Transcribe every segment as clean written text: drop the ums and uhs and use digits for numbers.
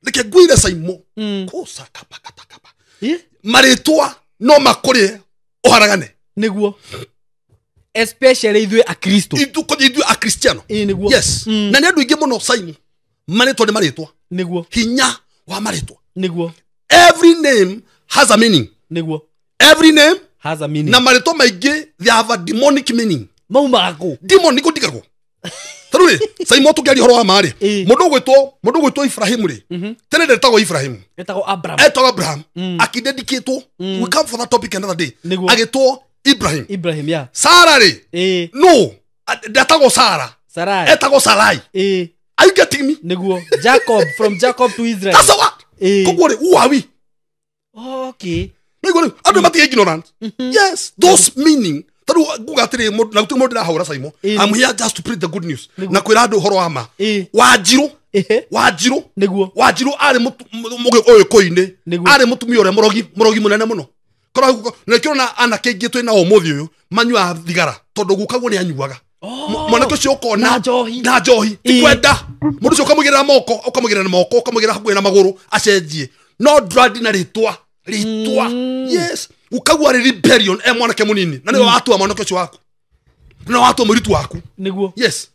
Reke ngwĩre Saimo. Kũcakapakatakapa. Marĩtwa no makũrĩe ũharagane. Nĩguo. Especially ithuĩ akristo. Ithuĩ akristiano. Ĩĩ nĩguo. Yes. Na nĩ andũ aingĩ mũno Saimo. Marĩtwa nĩ marĩtwa. Nĩguo. Hinya wa marĩtwa. Nĩguo. Every name has a meaning. Nĩguo. Every name has a meaning. Na marĩtwa maingĩ they have a demonic meaning. Maumaga kũ? Demon nĩ kũndigagwo. Tarĩu rĩ, Saimo tũkĩaria ũhoro wa ma rĩ, mũndũ ũgwĩtwo Ibrahimu rĩ, tene ndetagwo Ibrahimu. Etagwo Abraham. Etagwo Abraham. Akĩdedicatwo. We come for that topic another day. Nĩguo. Agĩtwo Ibrahim. Ibrahim, yeah. Sara rĩ, Ĩĩ. no, ndetagwo Sara. Sarai. Etagwo Sarai. Ĩĩ. Are you getting me? Nĩguo. Jacob, from Jacob to Israel. That's a what? Ĩĩ. Koguo rĩ, who are we? Okay. Nĩguo rĩu, andũ matirĩ ignorant. Yes, those meaning. Tarĩu nguga atĩrĩ, na gũtirĩ mũndũ ndĩrahũra Saimo. I'm here just to preach the good news. Na kwĩra andũ ũhoro wa ma. Wanjirũ. Wanjirũ. Nĩguo. Wanjirũ arĩ Ũgĩkũyũ-inĩ. Nĩguo. Arĩ mũtumia ũrĩa mũrogi mũnene mũno. Korwo na nĩkĩo na anake aingĩ twĩ nao ũmũthĩ ũyũ manyuaga thigara tondũ gukaguo nĩ anyuaga. Mwanake ũcio ũkona Na njohi. na njohi. Ti kwenda. Mũndũ ũcio ũkamũigĩrĩra moko, ũkamũigĩrĩra na moko, ũkamũigĩrĩra hakuhĩ na magũrũ acenjie. No ndurandi na rĩtwa. Rĩtwa. Yes. Ukaguo arĩ rebellion e mwanake mũnini. Na nĩwe watua mwanake ũcio waku. Nĩwe watua mũirĩtu waku. Nĩguo. Yes.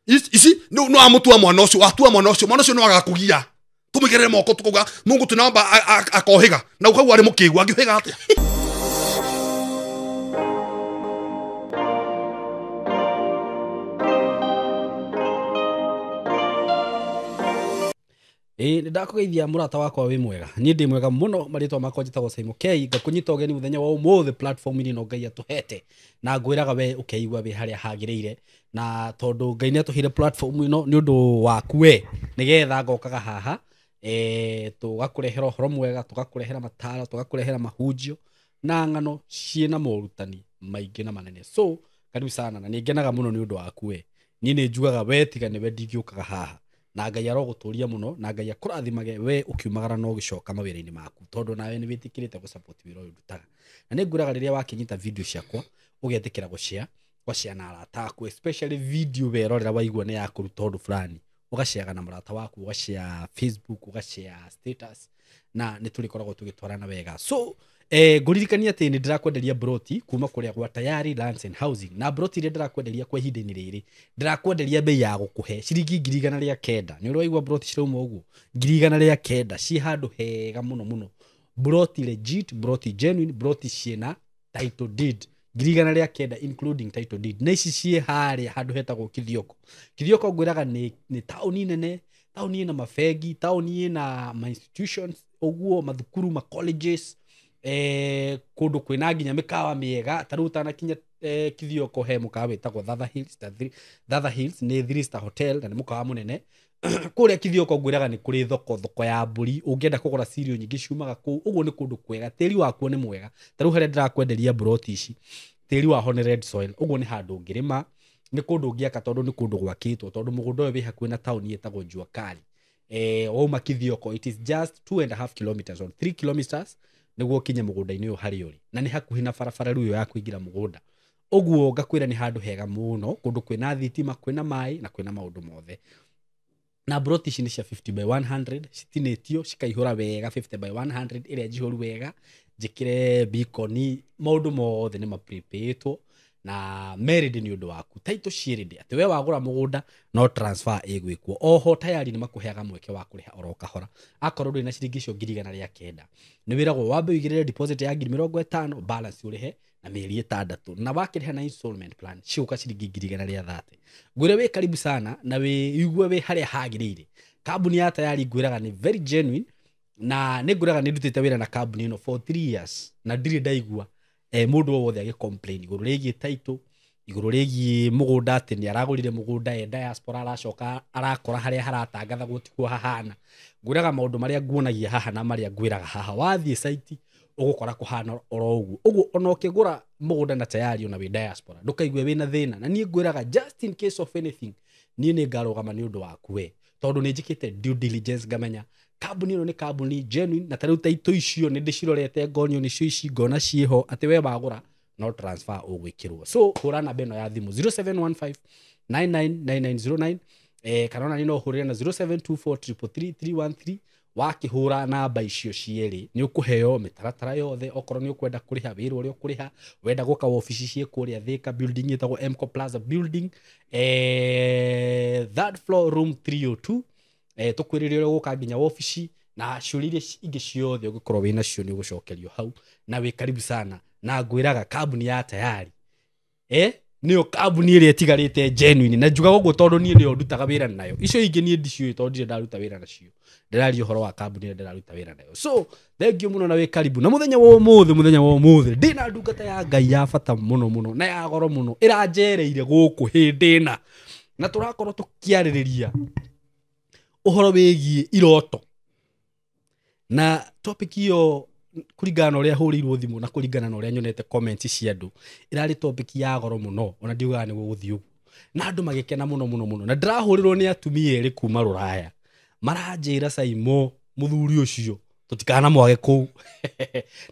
Ici nĩ wamũtua mwana ũcio, watua mwana ũcio, mwana ũcio nĩ wagakũgia. Tũmũigĩrĩre moko tũkauga Mungu tunaomba akohĩga. Na ukaguo arĩ mũkĩgu, angĩhĩga atĩa? Ĩĩ nĩ ndakũgeithia mũrata wakwa wĩ mwega. Niĩ ndĩ mwega mũno, marĩtwa makwa njĩtagwo Saimo K. Ngakũnyita ũgeni mũthenya wa ũmũthĩ platform-inĩ ĩno Ngai atũhete. Na ngwĩraga we ũkeigua wĩ harĩa hagĩrĩire. Na tondũ Ngai nĩ atũheire platform ĩno nĩ ũndũ waku we, nĩgetha ngokaga haha, tũgakũrehera ũhoro mwega, tũgakũrehera mataro, tũgakũrehera mahunjio na ng'ano ciĩna morutani maingĩ na manene. So karibu sana, na nĩ ngenaga mũno nĩ ũndũ waku we. Niĩ nĩ njugaga we tiga nĩwe ndingĩũkaga haha. Na Ngai arogũtũria mũno, na Ngai akũrathimage we ũkiumagara na ũgĩcoka mawĩra-inĩ maku, tondũ nawe nĩ wĩtĩkĩrĩte gũ-support wĩra ũyũ ndutaga. Na nĩ ngwĩraga rĩrĩa wakĩnyita video ciakwa, ũgetĩkĩra gũ-share, ũgashare na arata aku, especially video werorera waigua nĩ ya kũruta ũndũ fulani, ũgashare na mũrata waku, ũgashare Facebook, ũgashare status, na nĩ tũrĩkoragwo tũgĩtwarana wega. So ngũririkania atĩ nĩ ndĩrakwenderia broti kuma kũrĩa gwa Tayari Lands and Housing. Na broti iria ndĩrakwenderia kwa ihinda-inĩ rĩrĩ, ndĩrakwenderia bei ya gũkũhe ciringi 109,000. Nĩ ũrĩ waigua broti cirauma ũguo? 109,000, ciĩ handũ hega mũno mũno. Broti legit, broti genuine, broti ciĩna title deed. 109,000 including title deed. Na ici ciĩ harĩa handũ hetagwo Kithioko. Kithioko ngwĩraga nĩ taũni nene, taũni ĩna mabengi, taũni ĩna ma institutions, ũguo mathukuru, ma colleges, kũndũ kwĩna nginya mĩkawa mĩega. Ta rĩu ũtanakinya Kithioko he mũkawa wĩtagwo Thatha Hills, Thatha Hills nĩ 3 star hotel na nĩ mũkawa mũnene. Kũrĩa Kithioko ngwĩraga nĩ kũrĩ thoko, thoko ya mbũri, ũngĩenda kũgũra cereal nyingĩ ciumaga kũu. Ũguo nĩ kũndũ kwega, tĩri wakuo nĩ mwega. Ta rĩu harĩa ndĩrakwenderia broti ici, tĩri waho nĩ red soil, ũguo nĩ handũ ũngĩrĩma, nĩ kũndũ ũngĩaka tondũ nĩ kũndũ gwakĩtwo, tondũ mũgũnda ũyũ wĩ hakuhĩ na taũni ĩtagwo Jua Kali. Wauma Kithioko, it is just 2.5 kilometers or 3 kilometers nĩguo ũkinye mũgũnda-inĩ ũyũ harĩa ũrĩ, na nĩ hakuhĩ na barabara rĩu ĩyo ya kũingĩra mũgũnda. Ũguo ngakwĩra nĩ handũ hega mũno, kũndũ kwĩna thitima, kwĩna maĩ na kwĩna maũndũ mothe. Na broti ici nĩ cia 50 by 100, citinĩtio cikaihũra wega 50 by 100 ĩrĩa njihũru wega, njĩkĩre bikoni, maũndũ mothe nĩ maprepĩtwo na merit nĩ ũndũ waku. Title ciĩ ready atĩ we wagũra mũgũnda no transfer ĩgwĩkwo. Oho tayari nĩ makũheaga mweke wa kũrĩha oro kahora. Akorwo ndũrĩ na ciringi icio 109,000, nĩ wĩragwo wambe ũigĩrĩre deposit ya 50,000, balance ũrĩhe na mĩeri 6, na wakĩrĩha na installment plan cigũka ciringi 130,000. Ngwĩre wĩ karibu sana na wĩigue wĩ harĩa hagĩrĩire. Kambuni ya Tayari ngwĩraga nĩ very genuine, na nĩ ngwĩraga nĩ ndutĩte wĩra na kambuni ĩno for 3 years na ndirĩ ndaigua mũndũ o wothe agĩ complain igũrũ rĩgiĩ title, igũrũ rĩgiĩ mũgũnda atĩ nĩ aragũrire mũgũnda e diaspora aracoka arakora harĩa haratangathagwo tikuo hahana. Ngwĩraga maũndũ marĩa nguonagia haha na marĩa ngwĩraga haha, wathiĩ site ũgũkora kũhana oro ũguo. Ũguo ona ũkĩgũra mũgũnda na Tayari ona wĩ diaspora ndũkaigue wĩna thĩna. Na niĩ ngwĩraga just in case of anything, niĩ nĩ ngarũgama nĩ ũndũ waku we, tondũ nĩ njĩkĩte due diligence ngamenya kambuni ĩno nĩ kambuni genuine. Na ta rĩu title icio nĩ ndĩcirorete ngonio nĩcio ici ngona ciĩho atĩ we wagũra no transfer ũgwĩkĩrwo. So hũra namba ĩno ya thimũ 0715 999909 Kana ona niĩ no ũhũrĩre na 0724333313. Wakĩhũra namba icio cierĩ nĩ ũkũheo mĩtaratara yothe, okorwo nĩ ũkwenda kũrĩha wĩra ũrĩa ũkũrĩha, wenda gũka wabici ciĩ kũrĩa Thika building ĩtagwo Mco Plaza building, third floor room 302. Tũkwĩrĩre ũrĩa ũgũka nginya wabici na ciũria iria ingĩ ciothe ũngĩkorwo wĩ nacio nĩ ũgũcokerio hau, na wĩ karibu sana. Na ngwĩraga kambuni ya Tayari nĩyo kambuni ĩrĩa ĩtigarĩte genuine, na njugaga ũguo tondũ niĩ nĩyo ndutaga wĩra nayo. Icio ingĩ niĩ ndiciũĩ tondũ ndirĩ ndaruta wĩra nacio, ndĩraria ũhoro wa kambuni ĩrĩa ndĩraruta wĩra nayo. So thank you mũno na wĩ karibu. Na mũthenya wa ũmũthĩ ndĩna ndungata ya Ngai ya bata mũno mũno na ya goro mũno ĩranjereire gũkũ hĩndĩ ĩna, na tũrakorwo tũkĩarĩrĩria ũhoro wĩgiĩ iroto, na topic ĩyo kũringana na ũrĩa hũrĩirwo thimũ na kũringana na ũrĩa nyonete comments cia andũ, ĩrarĩ topic ya goro mũno, ona ndiugaga nĩ gũgũthiĩ ũguo, na andũ magĩkena mũno mũno mũno. Na ndĩrahũrĩrwo nĩ atumia erĩ kuma Rũraya, maranjĩra Saimo mũthuri ũcio tũtikanamwage kũu.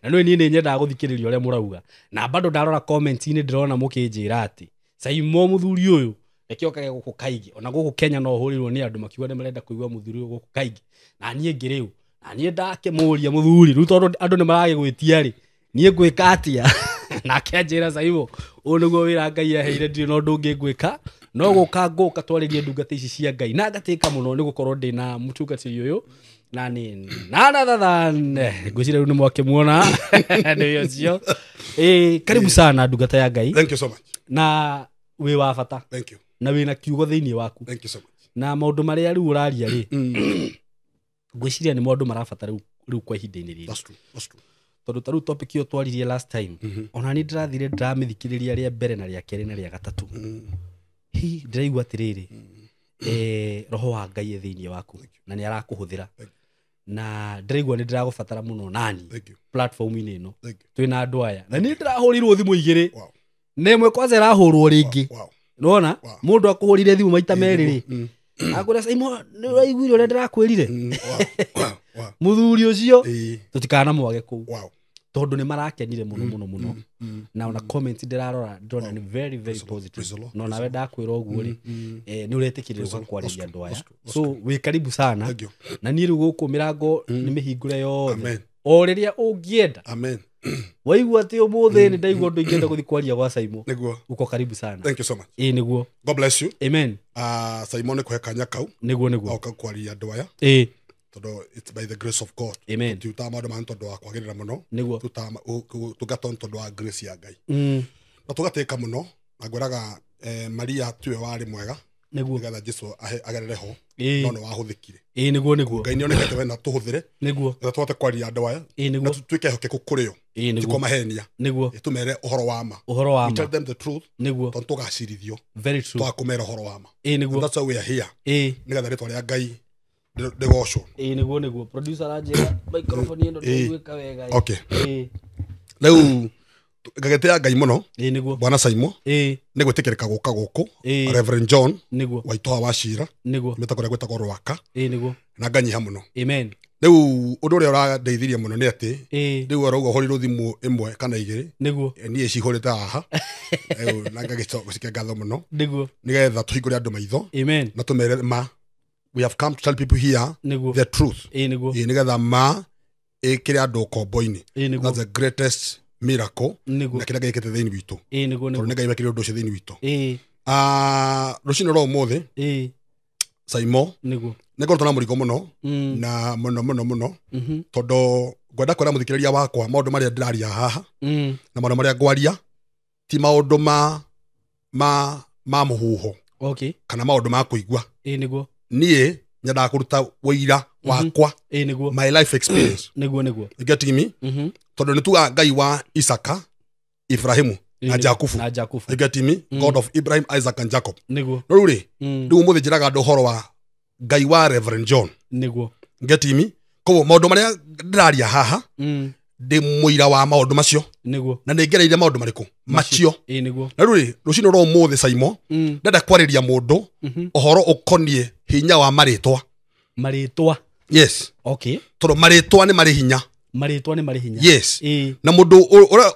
Na nĩ niĩ nĩ nyendaga gũthikĩrĩria ũrĩa mũrauga, na bado ndarora comment-inĩ ndĩrona mũkĩnjĩra atĩ Saimo mũthuri ũyũ reke okage gũkũ kaingĩ. Ona gũkũ Kenya no ũhũrĩrwo nĩ andũ makiuga nĩ marenda kũigua mũthuri ũyũ gũkũ kaingĩ. Na niĩ ngĩrĩu, na niĩ ndakĩmũria mũthuri rĩu tondũ andũ nĩ maragĩgwĩtia rĩ, niĩ ngwĩka atĩa? Nake anjĩra Saimo ũyũ nĩguo wĩra Ngai aheire, ndirĩ na ũndũ ũngĩ ngwĩka no gũka ngũka twarĩrie ndungata ici cia Ngai. Na ngatĩka mũno nĩ gũkorwo ndĩna mũtungatĩri ũyũ, na nĩ none other than ngwĩciria rĩu nĩ mwakĩmuona nĩ ũcio. Karibu sana ndungata ya Ngai. Thank you so much. Na wĩ wa bata. Thank you. Na wĩna kiugo thĩinĩ waku. Thank you so much. Na maũndũ marĩa rĩu ũraria rĩ, ngwĩciria nĩ maũndũ marabatara rĩu kwa ihinda-inĩ rĩrĩ. That's true. That's true. Tondũ ta rĩu topic ĩyo twaririe last time, ona niĩ ndĩrathire ndĩramĩthikĩrĩria rĩa mbere na rĩa kerĩ na rĩa gatatũ. Hi, ndĩraigua atĩrĩrĩ, roho wa Ngai e thĩinĩ waku na nĩ arakũhũthĩra, na ndĩraigua nĩ ndĩragũbatara mũno nani platform-inĩ ĩno twĩna andũ aya. Na niĩ ndĩrahũrirwo thimũ igĩrĩ, na ĩmwe kwanza ĩrahũrwo rĩngĩ. Nĩwona mũndũ akũhũrire thimũ maita merĩ rĩ, akwĩra Saimo nĩ ũraiguire ũrĩa ndĩrakwĩrire? Mũthuri ũcio tũtikanamwage kũu, tondũ nĩ marakenire mũno mũno mũno. Na ona comments ndĩrarora ndĩrona nĩ very very positive. No nawe ndakwĩra ũguo rĩ, nĩ ũretĩkĩrire ũka kwarĩria andũ aya. So wĩ karibu sana. Na niĩ rĩu gũkũ mĩrango nĩ mĩhingũre yothe o rĩrĩa ũngĩenda. Amen. Waigua atĩ ũmũthĩ nĩ ndaigua ũndũ ingĩenda gũthiĩ kwaria gwa Saimo, nĩguo uko karibu sana. Thank you so much. Nĩguo. God bless you. Amen. Saimo nĩ kũhe kanya kau. Nĩguo nĩguo. Oka kwaria andũ aya. Tondũ it's by the grace of God. Amen. Tutiutaga maũndũ maya tondũ wa kwagĩrĩra mũno. Nĩguo. Tũgato tondũ wa grace ya Ngai. Na tũgatĩka mũno na ngwĩraga Maria tiwe warĩ mwega. Nĩguo. Nĩgetha Jesu agerere ho. No nĩ wahũthĩkire. Nĩguo nĩguo. Ngai nĩonekete we na tũhũthĩre. Nĩguo. Nĩgetha tũhote kwaria andũ aya. Nĩguo. Na tũtuĩke ehokeku kũrĩ o. Nĩguo. Ti kũmahenia. Nĩguo. Tũmere ũhoro wa ma. Ũhoro wa ma. We tell them the truth. Nĩguo. Tondũ tũgacirithio. Very true. Twakũmera ũhoro wa ma. Nĩguo. That's why we are here. Nĩgetha rĩtwa rĩa Ngai rĩgocwo. Nĩguo nĩguo. Producer aranjĩra microphone ĩno ndĩgwĩka wega. Okay. Rĩu ngagĩtĩa Ngai mũno. Nĩguo. Bwana Saimo. Nĩ gwĩtĩkĩrĩka gũka gũkũ. Reverend John. Nĩguo. Waitũha wa Cira. Nĩguo. Mĩta kũrĩa gwĩtagwo Rwaka. Nĩguo. Na nganyiha mũno. Amen. Rĩu ũndũ ũrĩa ũrandeithirie mũno nĩ atĩ rĩu arauga ũhũrirwo thimũ ĩmwe kana igĩrĩ. Nĩguo. Niĩ cihũrĩte haha. Rĩu na ngagĩcokia ngatho mũno. Nĩguo. Nĩgetha tũhingũre andũ maitho. Amen. Na tũmere ma. We have come to tell people here Nĩguo. the truth. Nĩguo. Nĩgetha ma ĩkĩre andũ ũkombo-inĩ. Nĩguo. That's the greatest miracle. Nĩguo. Na kĩrĩa Ngai ekĩte thĩinĩ witũ. Nĩguo. Tondũ nĩ Ngai wekire ũndũ ũcio thĩinĩ witũ. Rũcinĩ rwa ũmũthĩ. Saimo. Nĩguo. Nĩ ngoretwo na mũrigo mũno. Na mũno mũno mũno. Tondũ ngwenda kwĩra mũthikĩrĩria wakwa maũndũ marĩa ndĩraria haha. Na maũndũ marĩa ngwaria ti maũndũ ma mũhuho. Okay. Kana maũndũ ma kũigua. Nĩguo. Niĩ nyendaga kũruta wũira wakwa. Nĩguo. My life experience. Nĩguo nĩguo. You getting me? Tondũ nĩ tugaga Ngai wa Isaka, Ibrahimu na Jakubu. Na Jakubu. You getting me? God of Ibrahim, Isaac and Jacob. Nĩguo. No rĩu rĩ, rĩu ũmũthĩ njĩraga andũ ũhoro wa Ngai wa Reverend John. Nĩguo. Getting me? Koguo maũndũ marĩa ndĩraria haha ndĩ mũira wa maũndũ macio. Nĩguo. Na nĩ ngereire maũndũ marĩkũ? Macio. Nĩguo. Na rĩu rĩ, rũcinĩ rwa ũmũthĩ Saimo, ndenda kwarĩria mũndũ ũhoro ũkoniĩ hinya wa marĩtwa. Marĩtwa. Yes. Okay. Tondũ marĩtwa nĩ marĩ hinya. Marĩtwa nĩ marĩ hinya. Yes. Ĩĩ. Na mũndũ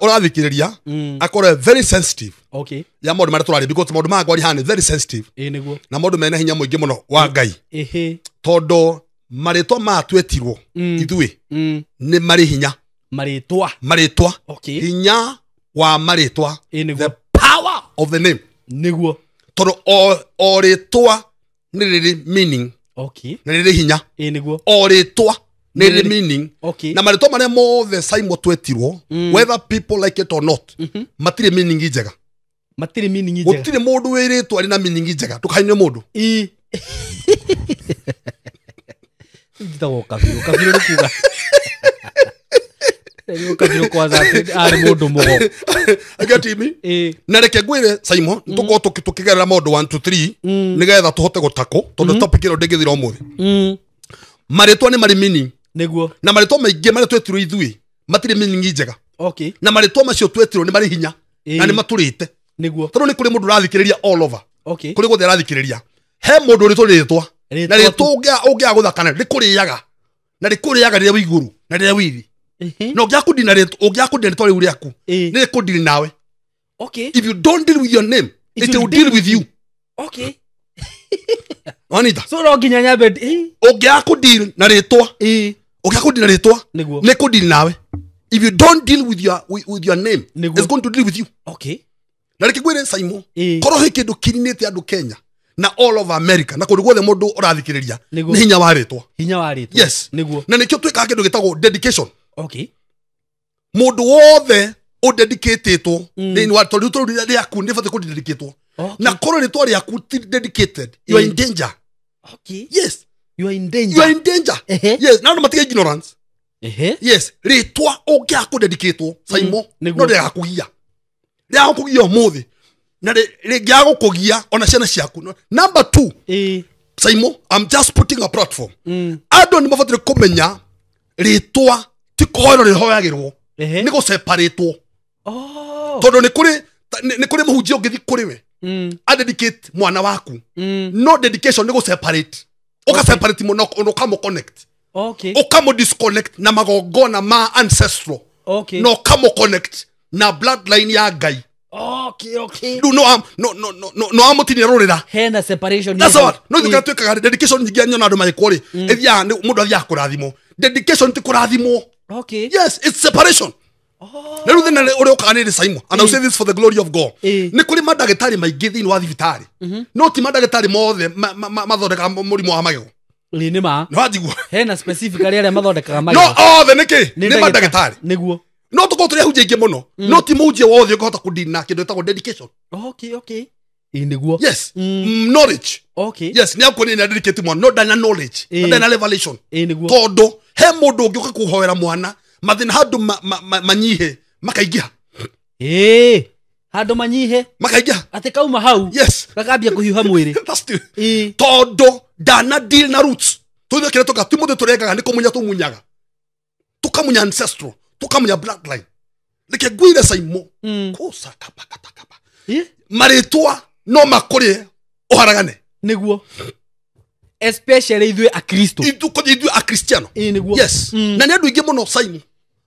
ũrathikĩrĩria akorwo very sensitive Okay. ya maũndũ marĩa tũraria, because maũndũ maya ngwaria haha nĩ very sensitive Ĩĩ nĩguo. na maũndũ mena hinya mũingĩ mũno wa Ngai. Ĩhĩ. Tondũ marĩtwa maya twetirwo ithuĩ nĩ marĩ hinya. Marĩtwa. Marĩtwa. Okay. Hinya wa marĩtwa. Ĩĩ nĩguo. The power of the name. Nĩguo. Tondũ o rĩtwa nĩ rĩrĩ meaning. Okay. Nĩ rĩrĩ hinya. Ĩĩ nĩguo. O rĩtwa nĩ rĩrĩ meaning. Okay. Na marĩtwa marĩa mothe Simon twetirwo, whether people like it or not, matirĩ meaning njega. Matirĩ meaning njega. Gũtirĩ mũndũ wĩrĩtwo arĩ na meaning njega. Ndũkaine mũndũ. Ĩĩ. Njĩtagwo Kabiru. Kabiru nĩ kuga. Rĩu Kabiru kwanza atĩ arĩ mũndũ mũgo. Get me? Ĩĩ. Na reke ngwĩre Simon, tũkorwo tũkĩgerera maũndũ 1 2 3 nĩgetha tũhote gũtakũ, tondũ topic ĩno ndĩngĩthira ũmũthĩ. Marĩtwa nĩ marĩ meaning. Nĩguo. Na marĩtwa maingĩ marĩa twetirwo ithuĩ matirĩ meaning njega. Okay. Na marĩtwa macio twetirwo nĩ marĩ hinya na nĩ matũrĩte. Nĩguo. Tondũ nĩ kũrĩ mũndũ ũrathikĩrĩria all over. Okay. Kũrĩ guothe arathikĩrĩria. He mũndũ ũrĩtwo rĩtwa. Na Rĩtwa rĩtwa ũngĩaga gũthaka narĩo rĩkũrĩaga. Na rĩkũrĩaga rĩrĩa wĩ igũrũ na rĩrĩa wĩ thĩ. Na ũngĩaga kũndina rĩtwa, ũngĩaga kũndina rĩtwa rĩu rĩaku, nĩ rĩkũndiri nawe. Okay. If you don't deal with your name, it will deal with you. Okay. Wanita. So no nginya nyambe Ũngĩaga kũdeal na rĩtwa, ũngĩaga kũdeal na rĩtwa, Nĩguo. nĩ kũdeal nawe. If you don't deal with your with your name, Nĩguo. it's going to deal with you. Okay. Na reke ngwĩre Simon, Ĩĩ. korwo he kĩndũ kĩninĩte andũ Kenya na all over America na kũndũ guothe mũndũ ũrathikĩrĩria Nĩguo. nĩ hinya wa rĩtwa. Hinya wa rĩtwa. Yes. Nĩguo. Na nĩkĩo twĩkaga kĩndũ gĩtagwo dedication. Okay. Mũndũ wothe ũdedicatĩtwo thĩinĩ wa tondũ rĩtwa rĩaku nĩ rĩbatiĩ kũdedicatwo. Okay. Na korwo rĩtwa rĩaku ti dedicated, you are in danger. Okay. Yes. You are in danger. You are in danger. Ehe. Yes. Na andũ matige ignorance. Ehe. Yes. Rĩtwa ũngĩaga kũdedicatwo, Simon, Nĩguo. no rĩgakũgia. Rĩagakũgia ũmũthĩ. Na rĩngĩaga gũkũgia ona ciana ciaku. Number 2, Ĩĩ. Simon, I'm just putting a platform. Andũ nĩ mabatire kũmenya rĩtwa ti kũhoerwo rĩhoyagĩrwo. Ehe. Nĩ gũseparatwo. Oh. Tondũ nĩ kũrĩ mũhunjia ũngĩthiĩ kũrĩ we. Adedicate mwana waku. No dedication nĩ gũseparate. Ũgaseparate mũno na ũkamũ connect. Okay. Ũkamũ disconnect na magongona ma ancestral. Okay. Na ũkamũ connect na bloodline ya Ngai. Okay, okay. Rĩu no amũtinia rũrĩra. Hena separation. That's what. No ithuĩ twĩkaga dedication nyingĩ nyona andũ magĩkwo rĩ. Ĩthiaga mũndũ athiaga kũrathimwo. Dedication ti kũrathimwo. Okay. Yes, it's separation. Oh. Na rĩu thĩna ũrĩa ũkaga nĩ rĩ Simon, and I will say this for the glory of God. Ĩĩ. Nĩ kũrĩ mandagĩtarĩ maingĩ thĩinĩ wa thibitarĩ. No ti mandagĩtarĩ mothe mathondekaga mũrimũ wa magego. Ĩĩ nĩ ma. Nĩ wanjigua? Hena specific arĩa mathondekaga No magego. othe nĩ kĩ? Nĩ mandagĩtarĩ. Nĩguo. No tũkorwo tũrĩ ahunjia aingĩ mũno. No ti mũhunjia wothe ũngĩhota kũdeal na kĩndũ gĩtagwo dedication. Okay, okay. Ĩĩ nĩguo. Yes. Knowledge. Okay. Yes, nĩ akwĩrĩ nĩ dedicate mwana, no ndarĩ na knowledge. Ĩĩ. Na ndarĩ na revelation. Ĩĩ nĩguo. Tondũ he mũndũ ũngĩũka kũhoera mwana mathĩna handũ manyihe makaingĩha. Ĩĩ. Handũ manyihe Makaingĩha. atĩ kauma hau. Yes. Gakambia kũhiũha mwĩrĩ. That's the Ĩĩ. tondũ ndana deal na roots. Tũithuĩ kĩrĩa tũka ti mũthĩ tũrengaga nĩ kũmunya tũmunyaga. Tũkamunya ancestral, tũkamunya bloodline. Reke ngwĩre Simon. Kũcakabakatakaba. Ĩĩ. Marĩtwa no makũrĩe ũharagane. Nĩguo. Especially ithuĩ Akristo. Ithuĩ Akristiano. Ĩĩ nĩguo. Yes. Na nĩ andũ aingĩ mũno Simon.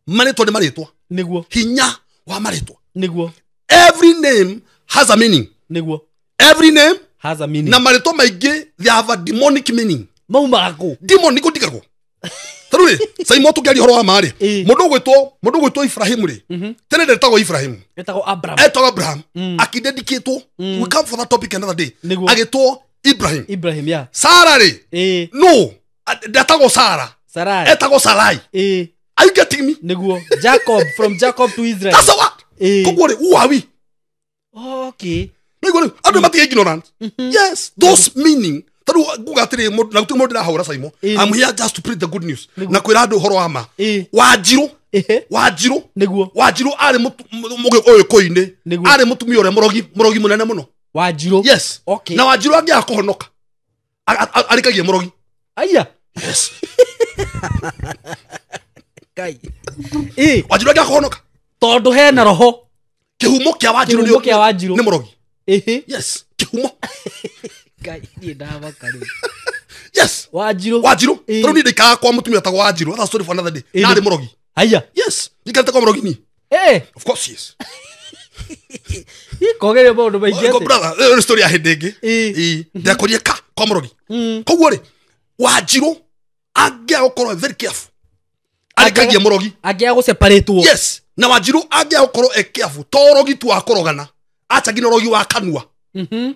Marĩtwa nĩ marĩtwa. Nĩguo. Hinya wa marĩtwa. Nĩguo. Every name has a meaning. Nĩguo. Every name Has a meaning. na marĩtwa maingĩ they have a demonic meaning. Maumaga kũ? Demon nĩ kũndigagwo. Tarĩu rĩ, Simon tũkĩaria ũhoro wa ma rĩ, Ĩĩ. mũndũ ũgwĩtwo Ibrahimu rĩ, tene ndetagwo Ibrahimu. Etagwo Abraham. Etagwo Abraham. Akĩdedicatwo. We come for that topic another day. Nĩguo. Agĩtwo Ibrahim. Ibrahim, yeah. Sara rĩ, Ĩĩ. no, ndetagwo Sara. Sarai. Etagwo Sarai. Ĩĩ. Are you getting me? Nĩguo. Jacob, from Jacob to Israel. That's what. Ĩĩ. Koguo rĩ, who are we? Okay. Nĩguo rĩu, andũ matige ignorant. Yes, those meaning. Tarĩu nguga atĩrĩ, na gũtirĩ mũndũ ndĩrahũra Simon. Ĩĩ. I'm here just to preach the good news. Nĩguo. Na kwĩra andũ ũhoro wa ma. Ĩĩ. Wanjirũ. Ehe. Wanjirũ. Nĩguo. Wanjirũ arĩ Mũgĩkũyũ-inĩ. Nĩguo. Arĩ mũtumia ũrĩa mũrogi mũnene mũno. Wanjirũ. Yes. Okay. Na Wanjirũ angĩaga kũhonoka, arĩkagie mũrogi. Aya. Yes. Ngai. Ĩĩ. Wanjirũ angĩaga kũhonoka. Tondũ hena roho. Kĩhumo kĩa Wanjirũ Kĩhumo kĩa Wanjirũ. nĩ mũrogi. Ĩhĩ. Yes. Kĩhumo. Ngai, niĩ ndamaka rĩu. Yes. Wanjirũ. Wanjirũ. Ĩĩ. Tarĩu niĩ ndaikaraga kwa mũtumia wetagwo Wanjirũ. That's a story for another day. Ĩĩ. Na arĩ mũrogi. Haya. Yes, njikarĩte kwa mũrogi niĩ. Eh. Of course yes. Ikogerio maũndũ maingĩ Go atĩ. brother, ĩyo nĩ story ya hĩndĩ ĩngĩ. Ĩĩ. Ĩĩ, ndekũrie ka kwa mũrogi. Mm. Koguo rĩ, Wanjirũ angĩaga gũkorwo very careful. Arĩkagia mũrogi. Angĩaga gũseparatwo. Yes, na Wanjirũ angĩaga gũkorwo e careful, to ũrogi tu wa kũrogana, acha nginya ũrogi wa kanua. Mhm.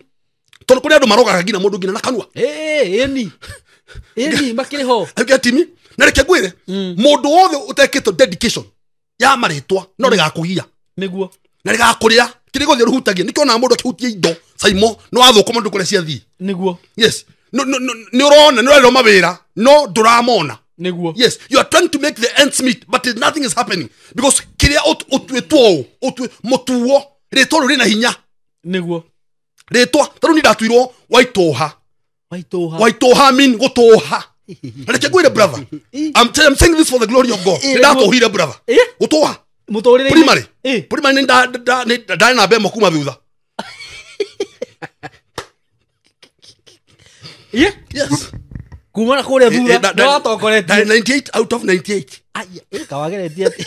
Tondũ kũrĩ andũ marogaga nginya mũndũ nginya na kanua. Eh, ĩni. Ĩni makĩrĩ ho. Have you get me? Na reke ngwĩre, Mm. mũndũ wothe ũtekĩtwo dedication ya marĩtwa no rĩgakũgia Nĩguo. na rĩgakũrĩa kĩrĩa gĩothe rũhutagia. Nĩkĩo onaga mũndũ akĩhutia indo Saimo nĩ wathũkũma ndũ kũrĩa ciathiĩ. Nĩguo. Yes, nĩ ũrona nĩ ũrerwo mawĩra no ndũramona. Nĩguo. Yes, you are trying to make the ends meet but nothing is happening because kĩrĩa ũtuĩtwo ũũ ũtue mũtuo rĩtwa rĩu rĩna hinya. Nĩguo. Rĩtwa ta rĩu niĩ ndatuirwo Waitũha. Waitũha. Waitũha mean gũtũha. Na reke ngwĩre brother, I'm saying this for the glory of God. Eh, Nĩ ndatũhire brother. Eh? Gũtũha. Mũtũrĩre-inĩ. Primary. Eh. Primary nĩ ndarĩ namba ĩmwe kuma thutha. Ĩ? Yes. Kuma na kũrĩa thutha Ndarĩ nĩwatongoretie. 98 out of 98. Aya, ĩ, kawageretie atĩ.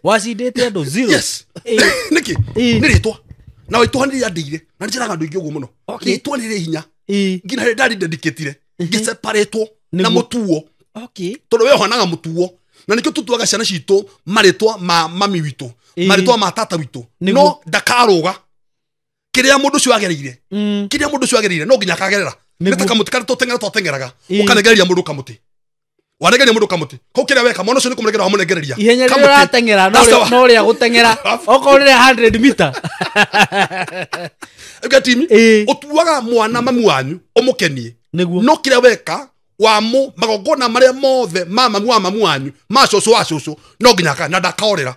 Wacindĩte andũ zero. Yes. Eh. Nĩkĩ? Eh. Nĩ rĩtwa. Na Waitũha nĩ rĩandĩire. Na nĩnjĩraga andũ aingĩ ũguo mũno. Okay. Rĩtwa nĩ rĩ hinya. Ĩ. Nginya rĩrĩa ndarĩ dedicatire. Ngĩseparatwo na Nĩguo. mũtuo. Okay. Tondũ we ũhanaga mũtuo. Na nĩkĩo tũtuaga ciana citũ marĩtwa ma mami witũ. Eh. Marĩtwa ma tata witũ. Nĩguo. No ndakarũga. Kĩrĩa mũndũ ũcio agereire. Mm. Kĩrĩa mũndũ ũcio agereire no nginya akagerera. Nĩguo. Nĩ ta kamũtĩ karĩa tũteng'era twateng'eraga. Ĩĩ. Ũkanengereria mũndũ kamũtĩ. Wanegeria mũndũ kamũtĩ. Kau kĩrĩa weka mwana ũcio nĩ kũmũnengera wamũnengereria. Ihenya rĩrĩa Kamũtĩ. ũrateng'era That's the one. no rĩa gũteng'era okorwo nĩ rĩa 100 meter. You get me? Ĩĩ. Ũtuaga mwana mamu wanyu ũmũkenie. Nĩguo. No kĩrĩa weka wamu magongona marĩa mothe ma mamu wa mamu wanyu ma cũcũ wa cũcũ no nginya na ndakaorĩra.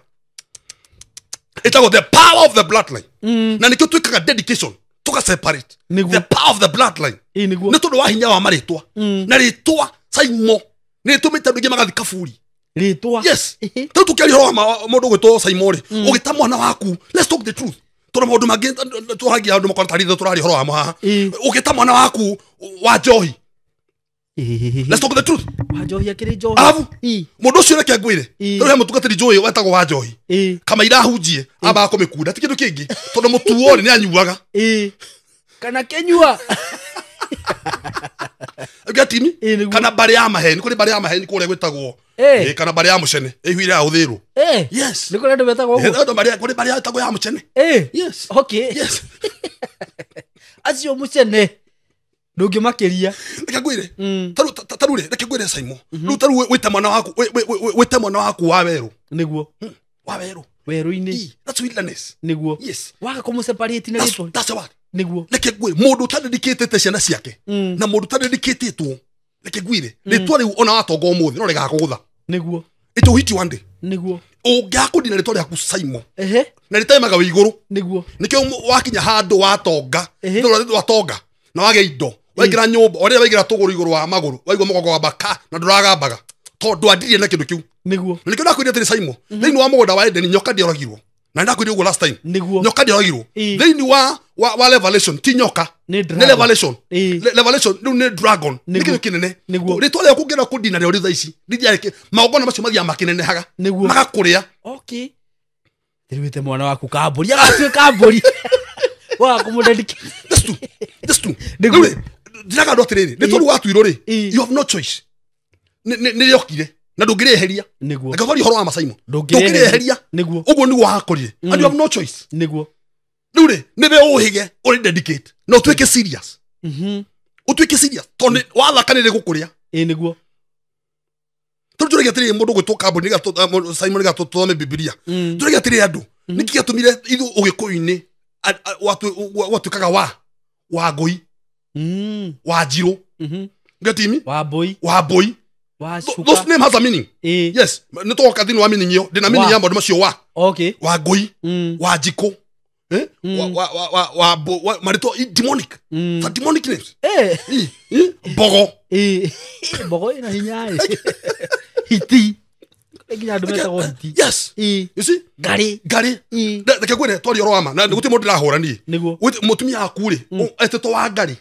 Ĩtagwo the power of the bloodline. Mm. Na nĩkĩo twĩkaga dedication tuka separate Nĩguo. the power of the bloodline. Ĩ, nĩguo. Nĩ tondũ wa hinya wa marĩtwa. Mm. Na rĩtwa Saimo nĩ rĩtũmĩte andũ aingĩ magathiĩ kaburi. Rĩtwa. Yes. Ĩhĩ. Rĩu tũkĩaria ũhoro wa mũndũ ũgwĩtwo Saimo rĩ, ũgĩta mwana waku, let's talk the truth. Tondũ maũndũ mangĩ tũragia andũ makona tarĩ ithuĩ tũraria ũhoro wamo haha. Ĩĩ. Ũgĩta mwana waku wa njohi, let's talk the truth. Wa njohi akĩrĩ njohi. Arabu Ĩ. mũndũ ũcio reke ngwĩre, Ĩĩ. rĩu he mũtungatĩri njũĩ wetagwo wa njohi. Ĩ. Kamaira ahunjie ambaga kũmĩkunda ti kĩndũ kĩngĩ tondũ mũtuo rĩ nĩ anyuaga. Ĩ. Kana kĩnyua. You get me? Ĩĩ, nĩguo. Kana mbarĩ ya maheni, kũrĩ mbarĩ ya maheni kũrĩa gwĩtagwo. Ĩĩ. Ĩĩ, kana mbarĩ ya mũcene ĩihũire ya ũthĩrwo. Ĩ. Yes. Nĩ kũrĩ andũ metagwo ũguo. Ĩĩ, kũrĩ mbarĩ ĩtagwo ya mũcene. Ĩ. Yes. Okay. Yes. Acio mũcene ndũngĩmakĩria. Reke ngwĩre. Mm. Taru rĩ, reke ngwĩre Saimo. Rĩu taru wĩte mwana waku, wĩte mwana waku wa werũ. Nĩguo. Wa werũ. Werũ-inĩ. Ĩĩ, that's wilderness. Nĩguo. Yes. Waga kũmũseparate na rĩtwa. That's the word. Nĩguo. Reke ngwĩre mũndũ ũtadedicatĩte ciana ciake Mm. na mũndũ ũtadedicatĩtwo, reke ngwĩre rĩtwa rĩu ona watonga ũmũthĩ no rĩgakũgũtha. Nĩguo. It will hit you one day. Nĩguo. Ũngĩaga kũndina rĩtwa rĩaku Saimo Ehe. na rĩtaimaga wĩ igũrũ. Nĩguo. Nĩkĩo wakinya handũ watonga, Ehe. nĩ watonga na wagĩa indo, waingĩra nyũmba, o rĩrĩa waingĩra tũgũrũ igũrũ wa magũrũ, waigua mũgongo wamba ka na ndũragambaga tondũ ndwandirie na kĩndũ kĩu. Nĩguo. Na nĩkĩo ndakwĩrire atĩrĩ Saimo, thĩinĩ wa mũgũnda wa Edeni nyoka ndĩoragirwo. Na nĩndakwĩrire ũguo last time. Nĩguo. Nyoka ndĩoragirwo. Ĩĩ. Thĩinĩ wa Revelation ti nyoka. Nĩ Nĩ dragon. Revelation. Ĩĩ. Revelation rĩu nĩ dragon. Nĩ Nĩguo. kĩndũ kĩnene. Nĩguo. Rĩtwa rĩaku ũngĩenda kũndina rĩo rĩu thaa ici, rĩthiaga magongona macio mathiaga makĩnenehaga. Nĩguo. Magakũrĩa. Okay. Rĩu wĩte mwana waku kambũri agatuĩka mbũri. Waga kũmũdedicate. That's true. That's true. Nĩguo. Rĩu rĩ, ndĩraga andũ atĩrĩrĩ, rĩtwa rĩu watuirwo rĩ, Ĩĩ. you have no choice. Nĩ rĩokire na ndũngĩrĩeheria. Nĩguo. Reke twarie ũhoro wa Masaimo. Ndũngĩrĩeheria. Ndũngĩrĩeheria. Nĩguo. Ũguo nĩguo wakorire. And you have no choice. Nĩguo. Rĩu rĩ, nĩwe ũhĩge ũrĩ dedicate na ũtuĩke serious. Mhm. Ũtuĩke serious tondũ wathaka nĩ rĩgũkũrĩa. Ĩ, nĩguo. Tondũ tũragia atĩrĩrĩ mũndũ ũgwĩtwo kambuni Simon nĩgetha tũthome Bibilia. Mm. Tũragia atĩrĩrĩ andũ, nĩkĩ gĩatũmire ithuĩ ũgĩkũyũ-inĩ gwatuĩkaga wa Wangũi, Mm. Wanjirũ. Mhm. Get me? Wa mbũi. Wa mbũi. Wa Those cuka. name has a meaning. Ĩ. Yes, nĩ tũgoka thĩinĩ wa meaning ĩyo. Ndĩna meaning Wa. ya maũndũ macio wa. Okay. Wangũi, Mm. Wanjikũ, eh? Wa marĩtwa demonic. Mm. It's a demonic names. Eh. Ĩ, ĩ, Mbogo. Ĩ. Mbogo ĩna hinya ĩ. Hiti. Kũrĩ nginya andũ metagwo hiti. Yes. Ĩ. You see? Ngarĩ. Ngarĩ. Ĩ. Reke ngwĩre twaria ũhoro wa ma na gũtirĩ mũndũ ndĩrahũra niĩ. Nĩguo. Mũtumia waku rĩ, etĩtwo wa ngarĩ.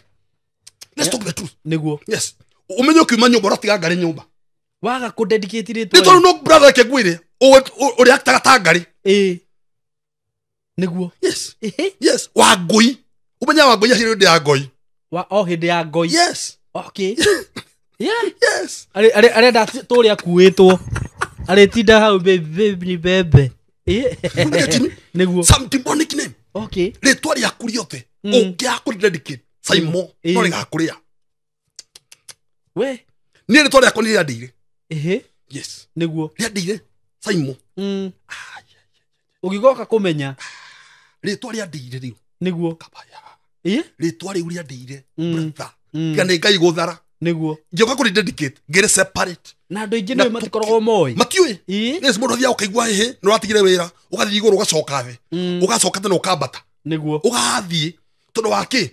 Let's talk the truth. Nĩguo. Yes. Ũmenye ũkiuma nyũmba ũratiga ngarĩ nyũmba. Waga kũ dedicate Nĩ rĩtwa. tondũ no brother reke ngwĩre ũrĩa aktaga ta ngarĩ. Ĩĩ. Nĩguo. Yes. Ĩhĩ. Yes, Wangũi. Ũmenya Wangũi aciarirwo hĩndĩ ya ngoi. Wa o hĩndĩ ya ngoi. Yes. Okay. Yeah. Yes. Arenda tũrĩa akuĩtwo. Arĩtinda hau baby baby bebe. Ĩĩ. Get me? Nĩguo. Some demonic name. Okay. Rĩtwa rĩaku rĩothe ũngĩaga kũrĩ dedicate Saimo no rĩgakũrĩa. We. Niĩ rĩtwa rĩakwa nĩ rĩandĩire. Ĩhĩ. Yes. Nĩguo. Rĩandĩire Saimo. Ũgĩgoka kũmenya. Rĩtwa rĩandĩire rĩu. Nĩguo. Kabaya. Ĩĩ. Rĩtwa rĩu rĩandĩire brother. Mm. Tiga nĩ Ngai gũthara. Nĩguo. Ngĩũka kũrĩ dedicate ngĩrĩ separate. Na andũ aingĩ Na nĩwe matikoragwo moĩ. Matiũĩ. Ĩĩ. Yes, mũndũ athiaga ũkaigua hĩhĩ nĩ ũratigire wĩra ũgathiĩ igũrũ ũgacoka thĩ ũgacoka tena ũkambata Nĩguo. ũgathiĩ tondũ wa kĩ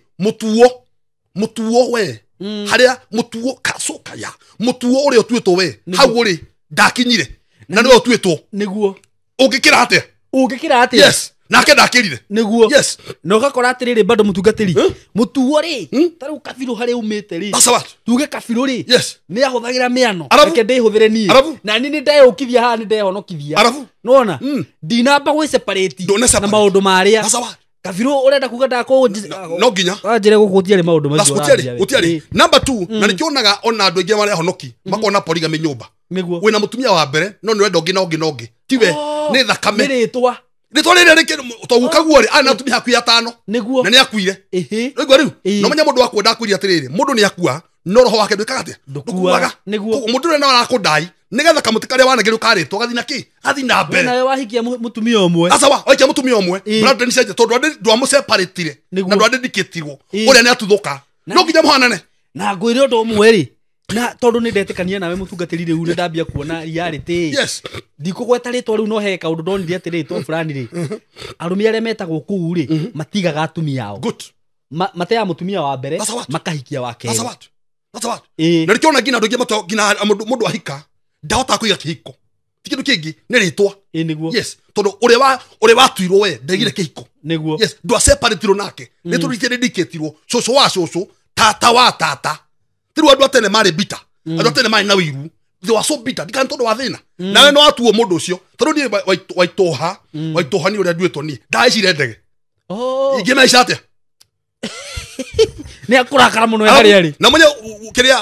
mũtuo we harĩa mũtuo kacoka ya mũtuo ũrĩa ũtuĩtwo we hau ũrĩ ndakinyire na nĩwe ũtuĩtwo Nĩguo. ũngĩkĩra atĩa? Ũngĩkĩra atĩa? Yes, nake ndakĩrire. Nĩguo. Yes. Na ũgakora atĩrĩrĩ bado mũtungatĩri. Huh? Mũtuo rĩ. Hmm? Ta rĩu kabirũ harĩa umĩte rĩ. That's what. Tuge kabirũ rĩ. Yes. Nĩ ahũthagĩra mĩano. Arabu. Reke ndĩhũthĩre niĩ. Arabu. Na niĩ nĩ ndeyũkithia haha nĩ ndehonokithia. Arabu. Nĩwona? Mm. Ndinamba gwĩ separate Ndũne na separate. maũndũ marĩa. That's what. Kabirũ ũrenda kuga ndakũ No nginya. Wanjĩre gũkũ gũtiarĩ maũndũ That's macio gũtiarĩ ũranjia we. gũtiarĩ. Ĩĩ. Number 2, na nĩkĩonaga ona andũ aingĩ marĩa ahonoki makona polygamy nyũmba. Nĩguo. Wĩna mũtumia wa mbere no nĩ wenda ũngĩ na ũngĩ na ũngĩ. Tiwe Oh, nĩ thakame. Nĩ rĩtwa. Rĩtwa rĩrĩa rĩkĩ tondũ guo rĩ arĩ na atumia hakuhĩ atano Nĩguo. na nĩ akuire. Ĩhĩ. Ũraigua rĩu? Ĩĩ. No menya mũndũ wakua ndakwĩrire atĩrĩrĩ mũndũ nĩ akua no roho wake ndwĩkaga atĩa? Ndũkuaga. Nĩguo. Koguo mũndũ ũrĩa nawe arakũndai nĩgetha kamũtĩ karĩa wanengerwo karĩtwo gathiĩ na kĩ? Gathiĩ na We mbere. nawe wahikia mũtumia ũmwe. Aca wa waikia mũtumia ũmwe Ĩĩ. brother nĩ cenjia tondũ ndwamũseparatire Nĩguo. na ndwadedicate-irwo Ĩĩ. ũrĩa nĩ atuthũka no nginya mũhanane. Na ngwĩre ũndũ ũmwe rĩ. Na tondũ nĩ ndetĩkania nawe mũtungatĩri rĩu nĩ ndambia kuona reality. Yes. Ndikũgweta rĩtwa rĩu no he kaũndũ ndonire atĩ rĩtwa fulani rĩ. Arũme arĩa metagwo kũu rĩ matigaga atumia ao. Good. Mateaga mũtumia wa mbere That's what. makahikia wa That's kerĩ. what. That's what. Ĩĩ. Na nĩkĩo ona nginya andũ aingĩ nginya mũndũ ahika ndahotaga kũiga kĩhiko. Ti kĩndũ kĩngĩ nĩ rĩtwa. Ĩĩ nĩguo. Yes, tondũ ũrĩa watuirwo we ndaigire kĩhiko. Nĩguo. Yes, ndwasepaраtirwo nake. Rĩtwa rĩu rĩdedicate-irwo cũcũ wa cũcũ tata wa tata. Ti rĩu andũ a tene marĩ bitter. Andũ a tene marĩ na ũiru. They were so bitter. Ndikana tondũ wa thĩna. Nawe no watuo mũndũ ũcio. Tondũ niĩ waitũha, waitũha nĩ ũrĩa nduĩtwo niĩ. Ndahaicire ndege. Oh. Ingĩmaica atĩa? Nĩ akũrakara mũno e harĩa arĩ. Na mwenye kĩrĩa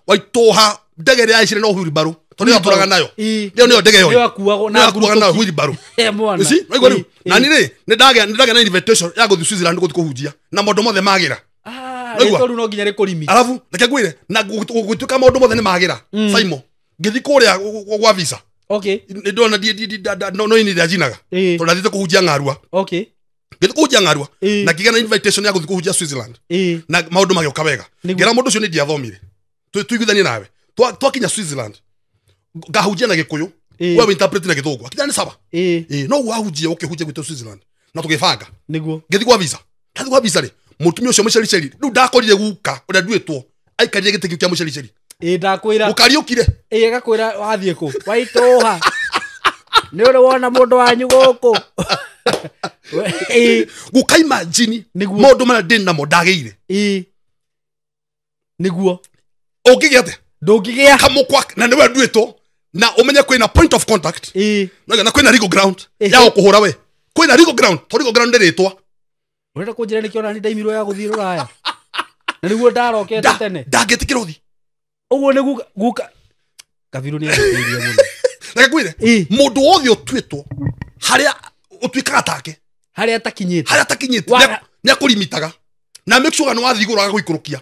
waitũha ndege ĩrĩa yahaicire no wheelbarrow. Tondũ nĩyo atũraga nayo. Ĩĩ. Ĩyo nĩyo ndege ĩyo. Nĩyo akuagwo na Nĩyo akuaga nayo ngurutoki. wheelbarrow. Eh, mwana. You see? Waigua rĩu? Ĩĩ. Na niĩ rĩ, nĩ ndagĩa na invitation ya gũthiĩ Switzerland gũthiĩ kũhunjia. Na maũndũ mothe magĩra. Ah, Waigua? rĩtwa rĩu no nginya rĩkũrimi. Arabu reke ngwĩre na gũtuĩka maũndũ mothe nĩ magĩra. Saimo ngĩthiĩ kũrĩa gwa visa. Okay. Nĩ ndona no ini ndĩanjinaga. Ĩĩ. Tondũ ndathiĩte kũhunjia ng'arua. Okay. Ngĩthiĩ kũhunjia ng'arua Ĩĩ. na ngĩgĩa na invitation ya gũthiĩ kũhunjia Switzerland. Ĩĩ. Na maũndũ magĩũka wega. Nĩguo. Ngĩra mũndũ ũcio nĩ ndiathomire. Tuiguithanie nawe. Twakinya Switzerland ngahunjia na Gĩkũyũ. Ĩĩ. We winterpret na Gĩthũngũ. Akinya nĩ sawa. Ĩĩ. Ĩĩ, no wahunjia ũkĩhunjia gwitũ Switzerland na tũgĩbanga. Nĩguo. Ngĩthiĩ gwa visa. Ndathiĩ gwa visa rĩ, mũtumia ũcio mũcericeri rĩu ndakorire guka ũrĩa nduĩtwo aikarire gĩtĩ kĩu kĩa mũcericeri. Ĩĩ ndakwĩra. Gũkariũkire. Ĩĩ agakwĩra wathiĩ kũ? Waitũha. Nĩ ũrĩ wona mũndũ wanyu gũkũ. Ĩĩ. Guka imagine Nĩguo. maũndũ marĩa ndĩ namo ndagĩire. Ĩĩ. Nĩguo. Ũngĩgĩa atĩa? Ndũngĩgĩa. Kamũkwa na nĩwe nduĩtwo na ũmenye kwĩna point of contact Ĩĩ. na kwĩna legal ground Ĩhĩ. ya gũkũhũra we. Kwĩna legal ground tondũ legal ground nĩ rĩtwa. Ũrenda kũnjĩra nĩkĩo nani ndaimirwo ya gũthiĩ rũraya. Na nĩguo ndarokete tene. Ndangĩtĩkĩra ũthiĩ. Ũguo nĩ guka guka. Kabirũ nĩ arĩkĩirie mũno. Reke ngwĩre Ĩĩ. mũndũ wothe ũtuĩtwo harĩa ũtuĩkaga take Harĩa atakinyĩte. harĩa atakinyĩte nĩ akũrimitaga na make sure nĩ wathiĩ igũrũ agagũikũrũkia.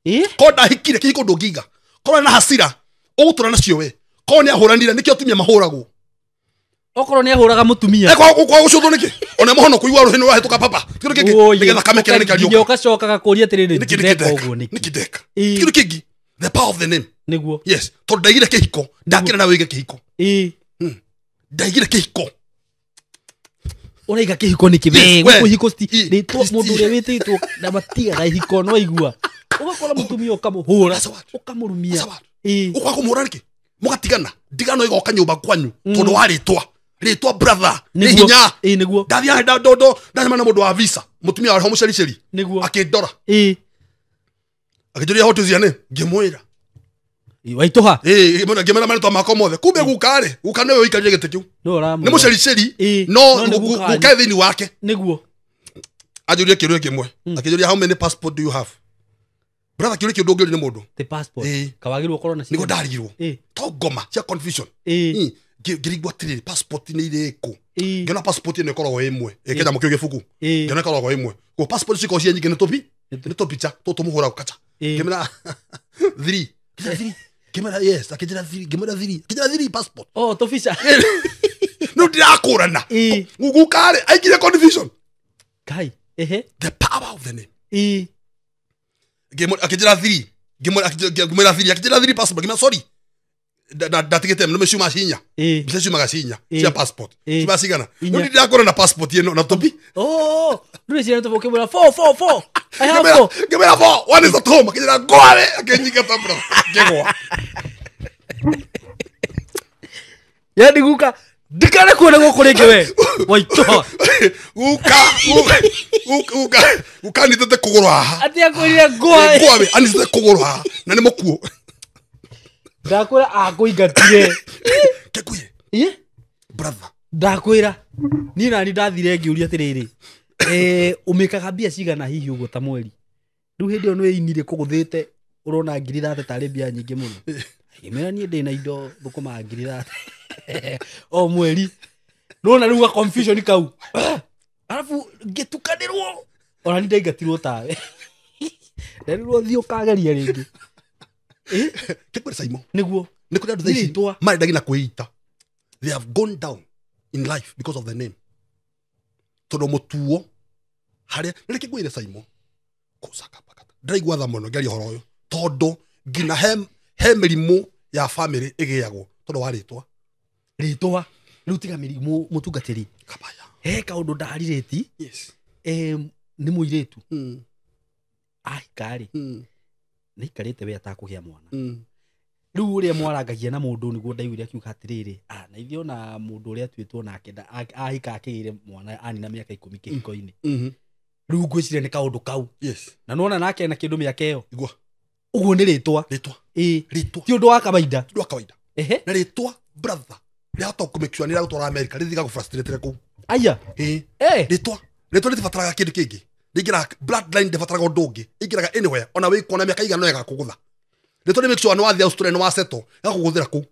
Ĩĩ. Korwo ndahikire kĩhiko ndũngĩiga. Korwo na hasira ũgũtũra nacio we. Korwo nĩ ahũranire nĩkĩo atumia mahũragwo. Okorwo nĩ ahũraga mũtumia. Kwa gũcũthwo nĩkĩ? Ona mũhono kũigua rũhĩ nĩ rũrahĩtũka papa. Kĩndũ kĩngĩ Ũyĩ. nĩgetha kame kĩrĩa Nginya nĩkĩariũka. ũgacokaga kũria atĩrĩrĩ Nĩkĩ ndĩreka ndeka? ũguo nĩkĩ? Nĩkĩ ndeka? Ĩĩ. Kĩndũ kĩngĩ the power of the name. Nĩguo. Yes, tondũ ndaigire kĩhiko ndakĩra nawe ũige kĩhiko. Ĩĩ. Ndaigire kĩhiko. Ũraiga kĩhiko nĩkĩ? Yes, We, we. gũkũ ihiko Ĩ, rĩtwa mũndũ ũrĩa wĩtĩtwo na matigaga ihiko no aigua. Ũgakora mũtumia ũkamũhũra, That's what. ũkamũrumia. That's what. Ĩĩ. Ũkwaga kũmũhũra nĩkĩ? Mũgatigana. Ndigano ĩgoka nyũmba kwanyu tondũ wa rĩtwa. Rĩtwa brother nĩ Nĩguo. hinya. Ĩĩ nĩguo. Ndathiaga ndacemania na mũndũ wa visa mũtumia warĩ ho mũcericeri Nĩguo. akĩndora Ĩĩ. akĩnjũria what is your name ngĩmwĩra. Waitũha. Ngĩmera marĩtwa makwa mothe. Kumbe guka rĩ, guka nĩwe ũikarire gĩtĩ kĩu. Nĩ mũcericeri, no guka thĩinĩ wake. Nĩguo. Anjũrie kĩũria kĩmwe. Akĩnjũria how many passport do you have? Brother, kĩũria kĩu ndũngĩũrio nĩ mũndũ. The passport. Kawagĩrĩirwo ũkorwo na nĩguo ndarigirwo. To ngoma cia confusion. Ngĩrigwo atĩrĩrĩ, passport nĩ irĩkũ? Ngĩona passport ĩno ĩkoragwo ĩmwe. Ĩkĩnyamũ kĩu gĩbuku. Ngĩona ĩkoragwo ĩmwe. Koguo passport cikoragwo ciĩ nyingĩ nĩ tũpicha tũtũ mũhũragwo kacha. Ngĩmera 3. Ngĩmera yes, akĩnjĩra 3, ngĩmera 3, akĩnjĩra 3 passport. Oh, tũbica. No ndirakũrana. Guka rĩ, aingire confusion. Kai, ehe. The power of the name. Akĩnjĩra 3, ngĩmwĩra 3, akĩnjĩra 3 passport, ngĩmwĩra sorry. Ndatigĩte nĩ ciuma cinya. Mbica ciumaga cinya cia passport. Ciuma cigana. No ndirakũrana na passport ĩno na tũpi. Oh, ndũrĩ ciana tũbũ ũkĩmwĩra 4 4 4. I have 4. Ngĩmwĩra 4, one is at home. Akĩnjĩra ngware, akĩnyingata bro. Ngĩgwa. Yaani guka ndikane kuona gũkũ rĩngĩ we. Waitũha. Guka anyitĩte kũgũrũ haha. Atĩ akwĩrire ngwae. Ngwae, anyitĩte kũgũrũ haha na nĩ mũkuũ. Ndakwĩra akũingatire. Kĩkuĩ. Brother. Ndakwĩra. Niĩ nani ndathire ngĩũria atĩrĩrĩ. Ũmĩkaga mbia cigana hihi ũguo ta mweri? Rĩu hĩndĩ ĩyo nĩwĩinire kũgũthĩte ũrona ngiri 30 tarĩ mbia nyingĩ mũno. Ngĩmwĩra niĩ ndĩna indo thũkũmaga ngiri 30 o mweri. Nĩwona rĩu ga confusion kau. Arabu ngĩtukanĩrwo. Ona niĩ ndaingatirwo tawe. Nderirwo thiĩ ũkageria rĩngĩ. Kĩkwĩre Simon. Nĩguo. Nĩ kũrĩ andũ thaa ici marenda nginya kwĩita. They have gone down in life because of the name. Tondũ mũtuo harĩa nĩ reke ngwĩre Simon. Kũcakapakata. Ndĩraigua tha mũno ngĩaria ũhoro ũyũ. Tondũ nginya he mĩrimũ ya family ĩgĩagwo tondũ wa rĩtwa. Rĩtwa. Rĩu tiga mĩrimũ mũtungatĩri. Kabaya. He kaũndũ ndarirĩti. Yes. Nĩ mũirĩtu. Ahika rĩ. Nĩ aikarĩte we atakũgĩa mwana. Rĩu ũrĩa mwarangagia na mũndũ nĩguo ndaiguire akiuga atĩrĩrĩ, na ithuĩ ona mũndũ ũrĩa atuĩtwo nake ahika akĩgĩire mwana anina mĩaka 10 kĩhiko-inĩ. Rĩu ngwĩciria nĩ kaũndũ kau. Yes. Na nĩwona nake ena kĩndũ mĩaka ĩyo. Igua. Ũguo nĩ rĩtwa. Rĩtwa. Rĩtwa. Ti ũndũ wa kawaida. Ti ũndũ wa kawaida. Ehe. Na rĩtwa brother rĩahota kũ make sure nĩ rĩragũtwara America, rĩthiĩ gagũ-frustrate kũu. Aya. Rĩtwa. Rĩtwa rĩtibataraga kĩndũ kĩngĩ. Rĩingĩraga bloodline ndĩbataraga ũndũ ũngĩ. Ĩingĩraga anywhere ona wĩ kuona mĩaka igana no ĩgakũgũtha. Rĩtwa nĩ make sure nĩ wathiĩ Australia nĩ wasettle, ĩgakũgũthĩra kũu.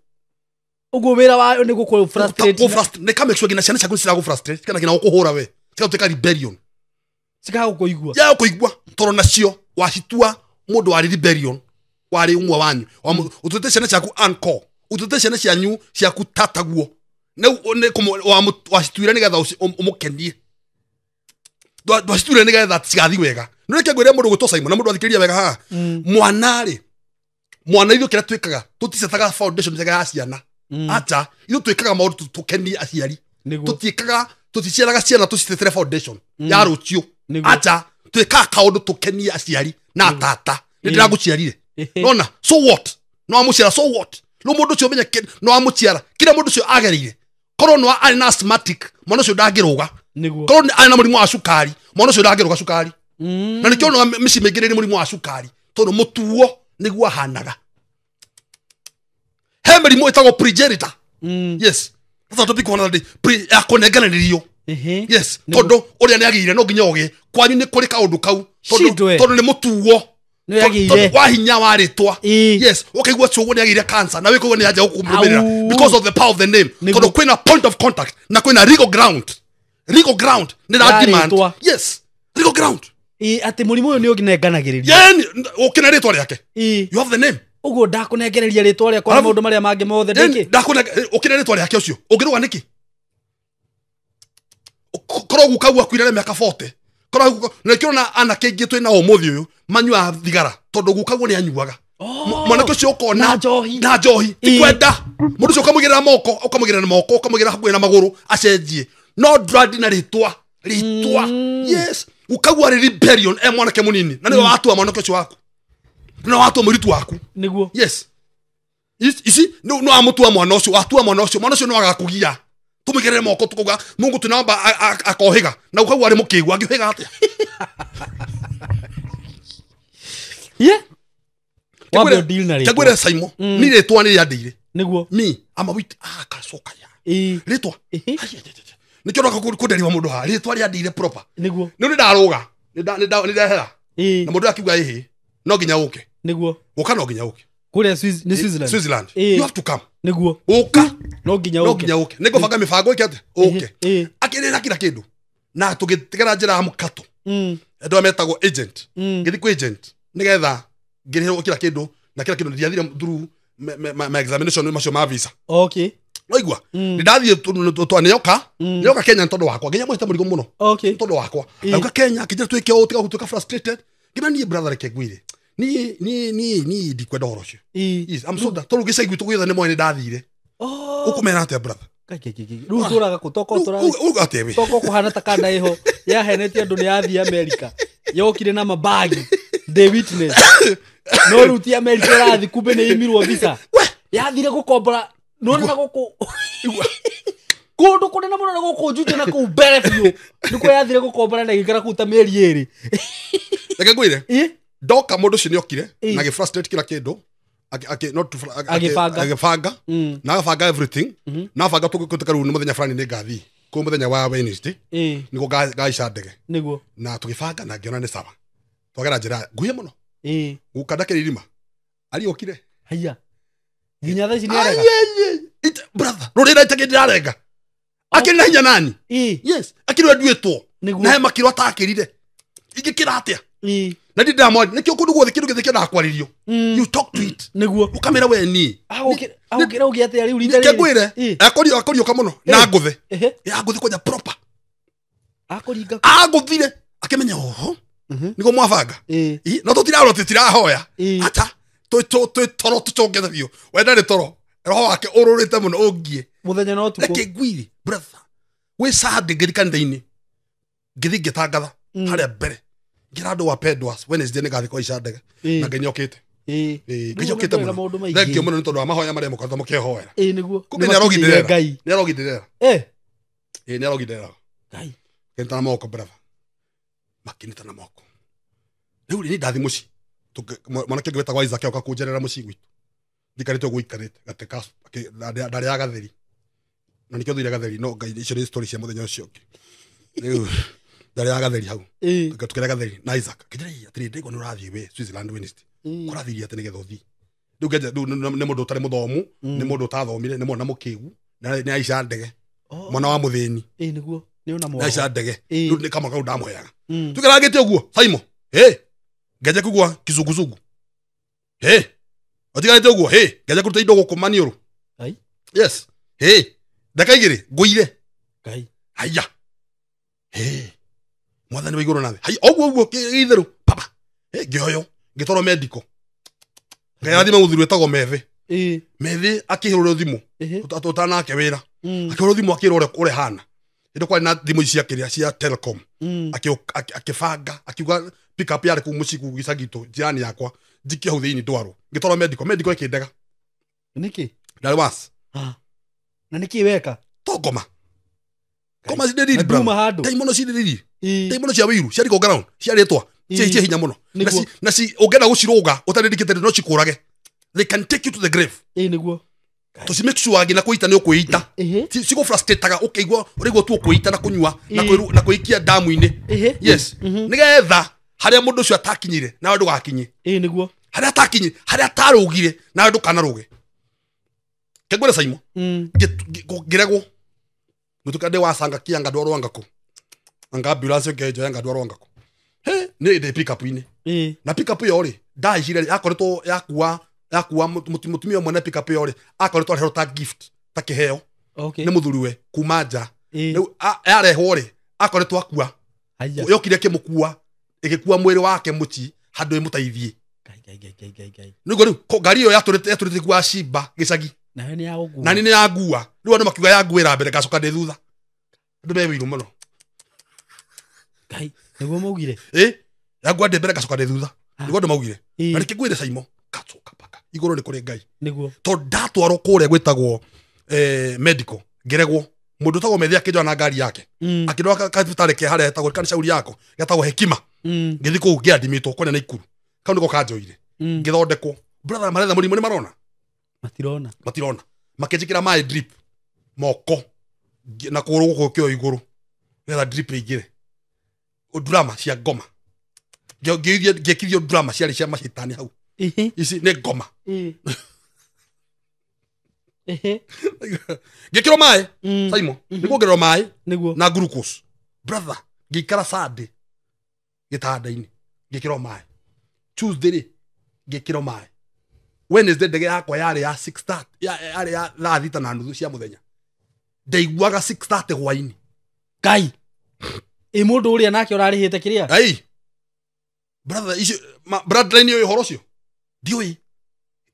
Ũguo wĩra wayo nĩ gũkũ frustrate. Nĩ ka make sure nginya ciana ciaku nĩ ciragũ frustrate, kana nginya gũkũhũra we. Cigatuĩka rebellion. Cikaga gũkũigua. Ya gũkũigua tondũ nacio wacitua mũndũ warĩ rebellion, warĩ ũmwe wanyu. Ũtuĩte ciana ciaku uncle, ũtuĩte ciana cianyu ciaku tataguo. Wacituire nĩgetha ũmũkenie. Ndwacituire nĩgetha cigathiĩ wega. Nĩ reke ngwĩre mũndũ gwĩtwo Simon na mũndũ athikĩrĩria wega haha. Mwana rĩ, mwana ithuĩ kĩrĩa twĩkaga, tũticetaga foundation njega ya ciana. Acha, ithuĩ twĩkaga maũndũ tũkenie aciari. Tũtiĩkaga, tũticiaraga ciana tũcitetere foundation ya rũciũ. Acha, twĩkaga kaũndũ tũkenie aciari na tata. Nĩ ndĩragũciarire. Nona, so what? No amũciara, so what? No mũndũ ũcio ũmenye no amũciara. Kĩrĩa mũndũ ũcio agereire. Korwo no arĩ na asthmatic, mwana ũcio ndangĩrũga. Korwo arĩ na mũrimũ wa cukari, mwana ũcio ndangĩrũga cukari. Na nĩkĩo onaga mĩciĩ mĩingĩ nĩ mũrimũ wa cukari, tondũ mũtuo nĩguo ahanaga. He mĩrimũ ĩtagwo progenitor. Yes. That's a topic for another day. Ya kũnengeranĩrio. Yes. Tondũ ũrĩa nĩagĩire no nginya ũgĩe. Kwanyu nĩ kũrĩ kaũndũ kau. Tondũ nĩ mũtuo. Nĩagĩire. Wa hinya wa rĩtwa. Yes. Ũkaigua cũgũ nĩagĩire cancer na wĩkũigua nĩanjia gũkũmũrũmĩrĩra because of the power of the name. Tondũ kwĩna point of contact na kwĩna legal ground. Legal ground nĩ ra demand. Yes. Legal ground. Atĩ mũrimũ ũyũ nĩ ũnenganagĩrĩria. Yani ũkĩna rĩtwa rĩake. You have the name. Ũguo ndakũnengereria rĩtwa rĩakwa na maũndũ marĩa mangĩ mothe ndĩkĩ. Ũkĩna rĩtwa rĩake ũcio. Ũngĩrũga nĩkĩ? Korwo guka akuire na mĩaka 40. Korwo na nĩkĩo na anake aingĩ twĩ nao ũmũthĩ ũyũ manyuaga thigara tondũ guka guo nĩ anyuaga. Mwanake ũcio ũkona na njohi ti kwenda. Mũndũ ũcio ũkamũigĩrĩra moko, ũkamũigĩrĩra na moko, ũkamũigĩrĩra hakuhĩ na magũrũ acenjie. No ndũrandi na rĩtwa. Rĩtwa. Yes. Gukaguo arĩ rebellion e mwanake mũnini na nĩwe watua mwanake ũcio waku. Nĩwe watua mũirĩtu waku. Nĩguo. Yes. Ici no amũtua mwana ũcio, watua mwana ũcio, mwana ũcio no agakũgia. Tũmũigĩrĩre moko tũkauga Mungu tunaomba akohĩga na gukaguo arĩ mũkĩgu angĩhĩga atĩa? Yeah. Wambe deal na rĩtwa. Kĩngwĩre Simon, ni rĩtwa nĩ rĩandĩire. Nĩguo. Me, I'm a wit kacoka ya. Ĩĩ. Rĩtwa. Ĩhĩ. Nĩkĩo ndoka kũnderiwa mũndũ haha. Rĩtwa rĩandĩire proper. Nĩguo. Nĩ ndaruga. Nĩ ndehera. Ĩĩ. Na mũndũ akiuga ĩhĩ. No nginya ũke. Nĩguo. Gũka no nginya ũke. Kũrĩa Swiss, nĩ Switzerland. Switzerland. Ĩĩ. You have to come. Nĩguo. Ũka. No nginya No ũke. nginya ũke. Nĩ ngũbanga mĩbango ĩke atĩa? Ũke. Ĩĩ. Akĩrĩra kila kĩndũ. Na tũgĩtigara njĩra ya mũkato. Andũ arĩa metagwo agent. Ngĩthiĩ kwĩ agent nĩgetha ngĩrĩhĩrwo kila kĩndũ na kila kĩndũ ndiathire through ma examination macio ma visa. Okay. Waigua? Nĩ ndathiĩ nĩoka nĩoka Kenya nĩ tondũ wakwa nginya mwĩte mũrigo mũno. Okay. Nĩ tondũ wakwa. Agĩũka Kenya akĩnjĩra twĩke ũũ tiga gũtuĩka frustrated. Ngĩmera niĩ brother reke ngwĩre. Niĩ ndikwenda ũhoro ũcio. Yes, I'm so that tondũ gĩcagi gwitũ gĩothe nĩ moĩ nĩ ndathire. Ũkũmera atĩa brother? Rĩu tũraga kũ toko tũraga. Uga atĩa we? Toko kũhana ta kanda ĩho yahenetie andũ nĩ yathiĩ America. Yokire na mabagi. The witness. No rĩu ti America ĩrathiĩ kumbe nĩ imirwo visa. Yathire gũkombora nona na gũkũ kũndũ kũnene mũno na gũkũ Juja na kũu mbere biũ nĩkuo yathire gũkombora na ĩgĩikara kũu ta mĩeri ĩrĩ. Reke ngwĩre. Ndoka mũndũ ũcio nĩokire Ĩ. na agĩfrustrate kila kĩndũ. Agĩbanga. Agĩbanga. Na agabanga everything. Na abanga tũgĩtuĩka rĩu nĩ mũthenya fulani nĩ ngathiĩ. Kũu mũthenya wa Wednesday. Nĩguo ngaica ndege. Nĩguo. Na tũgĩbanga na ngĩona nĩ sawa. Twagera njĩra nguhĩ mũno. Gũka ndakĩrĩ irima. Ariũkire. Haiya. Nginya thaa ici nĩarega. Brother, rũrĩra itakĩ ndĩrarenga. Akĩrĩ na hinya nani? Yes, akĩrĩ nduĩtwo. Na he makĩro atakĩrire. Ingĩkĩra atĩa? Na ndi ndamwari, nĩkĩo kũndũ guothe kĩndũ gĩothe kĩendaga kwarĩrio. You talk to it. Nĩguo. Ũkamĩra we ni. Agũkĩra ũgĩ atĩa rĩu rita Reke ngwĩre. Akoriũka mũno na ngũthe. Angũthe kwanja proper. Akũringa. Angũthire akĩmenya oho. Nĩguo mwabanga. No tũtirarora tũtirahoya. Acha. Twĩ toro tũcongete biũ. We ndarĩ toro. Roho wake ũrũrĩte mũno ũngie. Mũthenya na ũtukũ. Reke ngwĩre brother. Wĩ Sunday ngĩthiĩ kanitha-inĩ. Ngĩthiĩ ngĩtangatha harĩa mbere. Ngĩra andũ wapendwa Wednesday nĩ ngathiĩ kũhaica ndege. Na Ngai nĩokĩte. Ngai nĩokĩte mũno. Thank you mũno nĩ tondũ wa mahoya marĩa mũkoretwo mũkĩhoera. Nĩguo. Kumbe nĩarogithĩrĩra. Nĩarogithĩrĩra. Nĩarogithĩrĩra. Ngai. Kĩnita na moko brother. Makĩnita na moko. Rĩu rĩ, niĩ ndathiĩ mũciĩ. Mwanake ũngĩ wĩtagwo Isaac oka kũnjerera mũciĩ gwitũ. Ndikarĩte ũguo ikarĩte gatĩ ndarĩaga gatheri. Na nĩkĩo thũire gatheri no Ngai icio nĩ story cia mũthenya ũcio ũngĩ. Rĩu ndarĩaga gatheri hau. Tũkĩrĩa gatheri na Isaac. Akĩnjĩra atĩrĩ ndaigua nĩ ũrathiĩ we Switzerland Wednesday. Kũrathirie atĩ nĩgetha ũthiĩ. Rĩu ngenja rĩu nĩ mũndũ ũtarĩ mũthomu, nĩ mũndũ ũtathomire, nĩ mwana mũkĩgu, na nĩ aica ndege. Mwana wa mũthĩni. Nĩguo. Nĩ ona Nĩ aica ndege. Rĩu nĩ kamwe kau ndamũheaga. Tũkerangĩte ũguo Simon. Ngenja kugua kizunguzungu. Atigarĩte ũguo ngenja kũruta indo gũkũ maniũrũ. Yes. Ndeka igĩrĩ ngũire. Ngai. Haiya. Mwathani wa igũrũ na thĩ. Haiya ũguo ũguo gĩitherũ papa. Ngĩoywo ngĩtwarwo medical. Ngai arathime mũthuri wĩtagwo Methĩ. Methĩ akĩhũrĩrwo thimũ. Tũtanake wĩra. Akĩhũrĩrwo thimũ akĩrwo ũrĩa hana. Hĩndĩ kwarĩ na thimũ ici cia kĩrĩa cia Telcom. Akĩbanga akiuga pick up yarĩ kũu mũciĩ kũu gĩcagi gitũ jirani yakwa njikie hau thĩinĩ ndwarwo. Ngĩtwarwo medical. Medical ĩkĩndega. Nĩkĩ? Ndarĩ was. Na nĩkĩ weka? To ngoma. Ngoma cindĩriri brother. Ndaimono cindĩriri. Ndaimono cia wĩiru cia ringo ground cia rĩtwa cia hinya mũno. Na ci ũngĩenda gũcirũga ũtarĩrikĩte no cikũrage. They can take you to the grave. Nĩguo. To make sure nginya kwĩita nĩ ũkwĩita. Cigũ frustrataga ũkĩigua ũraigua tu ũkwĩita na kũnyua na kwĩikia damu-inĩ. Yes. Nĩgetha harĩa mũndũ ũcio atakinyire nawe ndũgakinye. Nĩguo. Harĩa atakinyire, harĩa atarũgire nawe ndũkanarũge. Kengwĩre Simon. Ngĩregwo. Ngĩtuĩka ndĩ wacanga kĩanga ndwarwo anga kũ. Anga ambulance ĩngĩnjoya anga ndwarwo anga kũ. Nĩ ndĩ pick up-inĩ. Na pick up ĩyo rĩ, ndahaicire rĩ, yakoretwo yakua mũtumia ũmwe na pick up ĩyo rĩ, akoretwo areherwo ta gift, ta kĩheo. Nĩ mũthuriwe kuma nja. Rĩu yarehwo rĩ, akoretwo akua. Yokire ĩkĩmũkua, ĩgĩkua mwĩrĩ wake mũci handũ ĩmũteithie. Nĩguo rĩu ngari ĩyo yatũrĩte kuwa cimba gĩcagi. Nayo nĩ ya gũkua. Na nĩ ya ngua. Rĩu andũ makiuga ya nguĩra mbere ngacoka ndĩ thutha. Andũ me wĩiru mũno. Ngai, nĩguo maugire. Ya ngua ndĩ mbere ngacoka ndĩ thutha. Nĩguo andũ maugire. Na rĩngĩ ngwĩre Simon, gacoka paka. Igũrũ nĩ kũrĩ Ngai. Nĩguo. Tondũ ndatwarwo kũrĩa gwĩtagwo medical ngĩregwo. Mũndũ ũtagwo Methĩ akĩnjoya na ngari yake. Akĩndwara kathibitarĩ ke harĩa hetagwo kana shauri yako getagwo Hekima. Ngĩthiĩ kũu ngĩandimĩtwo kũrĩa Naikuru. Kau nĩko kanjoire. Ngĩthondekwo. Brother, maretha mũrimũ nĩ marona. Matirona. Matirona. Makĩnjĩkĩra maĩ drip moko na kũgũrũ gũkũ kĩo igũrũ nĩgetha drip ĩingĩre. Drama cia ngoma. Ngĩkithio drama ciarĩ cia macitani hau. Ici nĩ ngoma. Ngĩkĩrwo maĩ Saimo, nĩkuongererwo maĩ na glucose. Brother, ngĩikara Sunday gĩtanda-inĩ ngĩkĩrwo maĩ. Tuesday rĩ ngĩkĩrwo maĩ. Wednesday ndege yakwa yarĩ ya 6:30, yarĩ ya 6:30 cia mũthenya. Ndaiguaga 6:30 hwainĩ. Ngai. Ĩ mũndũ ũrĩa nake ũrarĩhĩte kĩrĩa? Ai. Brother, icio bloodline ĩyo ũhoro ũcio. Ndiũĩ.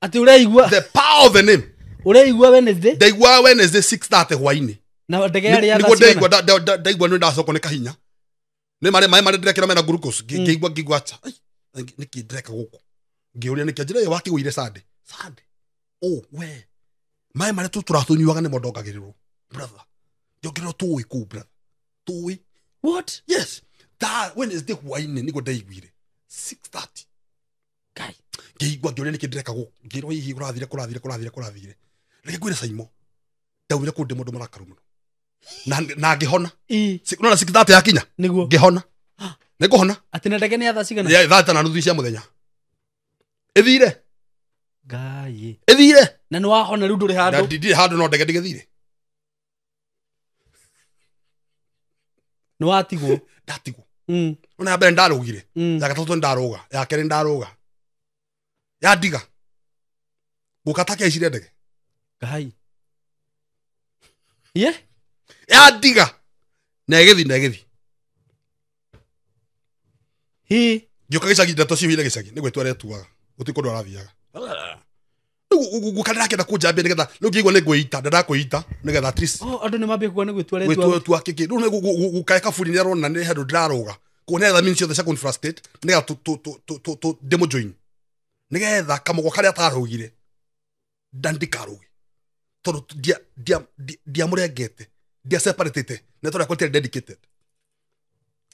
Atĩ ũraigua the power of the name. Ũraigua Wednesday? Ndaiguaga Wednesday 6:30 hwainĩ. Na ndege yarĩ ya nĩguo ndaigua ndaigua nĩ ndacokwo nĩ kahinya. Nĩ marĩ maĩ marĩa ndĩrekĩra mena glucose. Ngĩigua ngĩigua acha. Ai, nĩkĩ ndĩreka gũkũ? Ngĩũria nĩkĩ njĩra ĩyo wakĩgũire Sunday. Sunday. Oh, we. Maĩ marĩa tũratũnyuaga nĩmo ndongagĩrĩrwo. Brother. Ndongererwo tũĩ kũu, brother. Tũĩ. What? Yes. Ta Wednesday hwainĩ nĩguo ndaiguire. 6:30. Ngai. Ngĩigua ngĩũria nĩkĩ ndĩreka gũkũ. Ngĩrwo hihi kũrathire kũrathire kũrathire kũrathire. Reke ngwĩre Saimo. Ndaumire kũu ndĩ mũndũ mũrakaru mũno. Na ngĩhona. Nona 6:30 yakinya. Nĩguo. Ngĩhona. Nĩngũhona. Atĩ na ndege nĩ ya thaa cigana? Ya 3:30 cia mũthenya. Ĩthire. Ngai. Ĩthire. Na nĩ wahona rĩu ndũrĩ handũ. Ndirĩ handũ no ndege ndigĩthire. Nĩ watigwo. Ndatigwo. Ona ya mbere ndarũgire. Ya gatatũ ndarũga. Ya kerĩ ndarũga. Ya ndiga. Gũka take icire ndege. Ngai. Ye? Ya ndiga. Na ĩgĩthi na ĩgĩthi. Hi. Ngĩũka gĩcagi ndeto ciihũire gĩcagi nĩ gwĩtua aretuaga. Gũtirĩ kũndũ arathiaga. Rĩu gũka ndĩrakĩenda kũnjambia nĩgetha rĩu ngĩigua nĩ ngwĩita ndĩrakwĩita nĩgetha at least. Oh, andũ nĩ mambie kuga nĩ gwĩtua aretua. Gwĩtua kĩkĩ. Rĩu nĩ gũka kaburi nĩ arona nĩ handũ ndĩrarũga. Koguo nĩ aretha means ciothe cia kũnfrustrate nĩgetha ndĩmũjoin. Nĩgetha kamũgwa karĩa atarũgire ndandikarũge. Tondũ ndiamũrengete, ndiaseparatĩte, na tondũ akwa dedicated.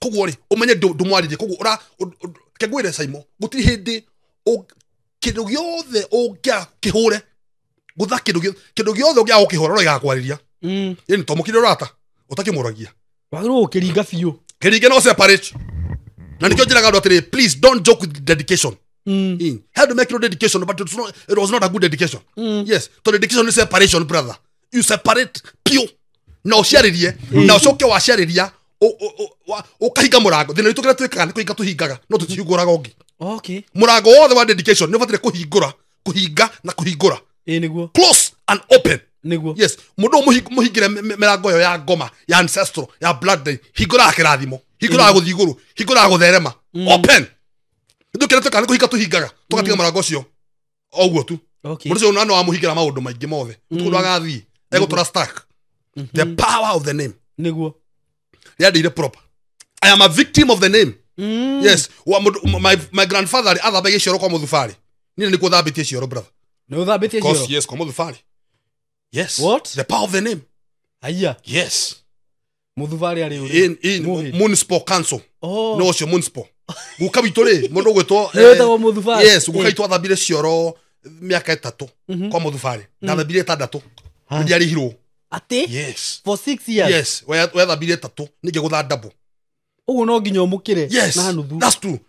Koguo rĩ, ũmenye ndũmwarĩrie. Koguo reke ngwĩre Saimo, gũtirĩ hĩndĩ kĩndũ gĩothe ũngĩakĩhũre, gũtha kĩndũ gĩothe ũngĩaga gũkĩhũra no gĩgakwarĩria. Ĩni to mũkire ũrata, ũtakĩmũragia. Wagĩrĩirwo gũkĩringa biũ. Kĩringe no separate. Na nĩkĩo njĩraga andũ atĩrĩ, please don't joke with dedication. Had to make your dedication, but it was not a good dedication. Yes, so dedication is separation, brother. You separate pure. Na ũciarĩrie, na ũcoke waciarĩria, ũkahinga mũrango. Thĩna witũ kĩrĩa twĩkaga nĩ kũhinga tũhingaga, no tũtihingũraga ũngĩ. Okay. Mũrango wothe wa dedication nĩ ũbataire kũhingũra, kũhinga na kũhingũra. Ĩĩ nĩguo. Close and open. Nĩguo. Yes, mũndũ mũhingĩre mĩrango ĩyo ya ngoma, ya ancestral, ya bloodline, hingũraga kĩrathimo, hingũraga gũthiĩ igũrũ, hingũraga gũtherema. Open. Ithuĩ kĩrĩa twĩkaga nĩ kũhinga tũhingaga, tũgatiga mũrango ũcio o ũguo tu. Okay. Mũndũ ũcio no amũhingĩra maũndũ maingĩ mothe. Tũndũ agathiĩ, egũtũra stuck. The power of the name. Nĩguo. Rĩandĩire proper. I am a victim of the name. Yes. My grandfather athambagia cioro kwa mũthubarĩ. Niĩ nĩkuo thambĩtie cioro, brother. Nĩ ũthambĩtie cioro? Yes, kwa mũthubarĩ. Yes. What? The power of the name. Haiya. Yes. Mũthubarĩ arĩ ũrĩ? In municipal council. Oh. No ũcio municipal. Guka witũ rĩ, mũndũ ũgwĩtwo Nĩ wĩtagwo mũthubarĩ? Yes, guka witũ athambire cioro mĩaka 3 kwa mũthubarĩ. Ndathambire 6. Ndiarĩhirwo. Atĩ? Yes. For 6 years? Yes, wethambire 3, ningĩ gũtha double. Ũguo no nginya ũmũkĩre Yes. na nuthu. That's true.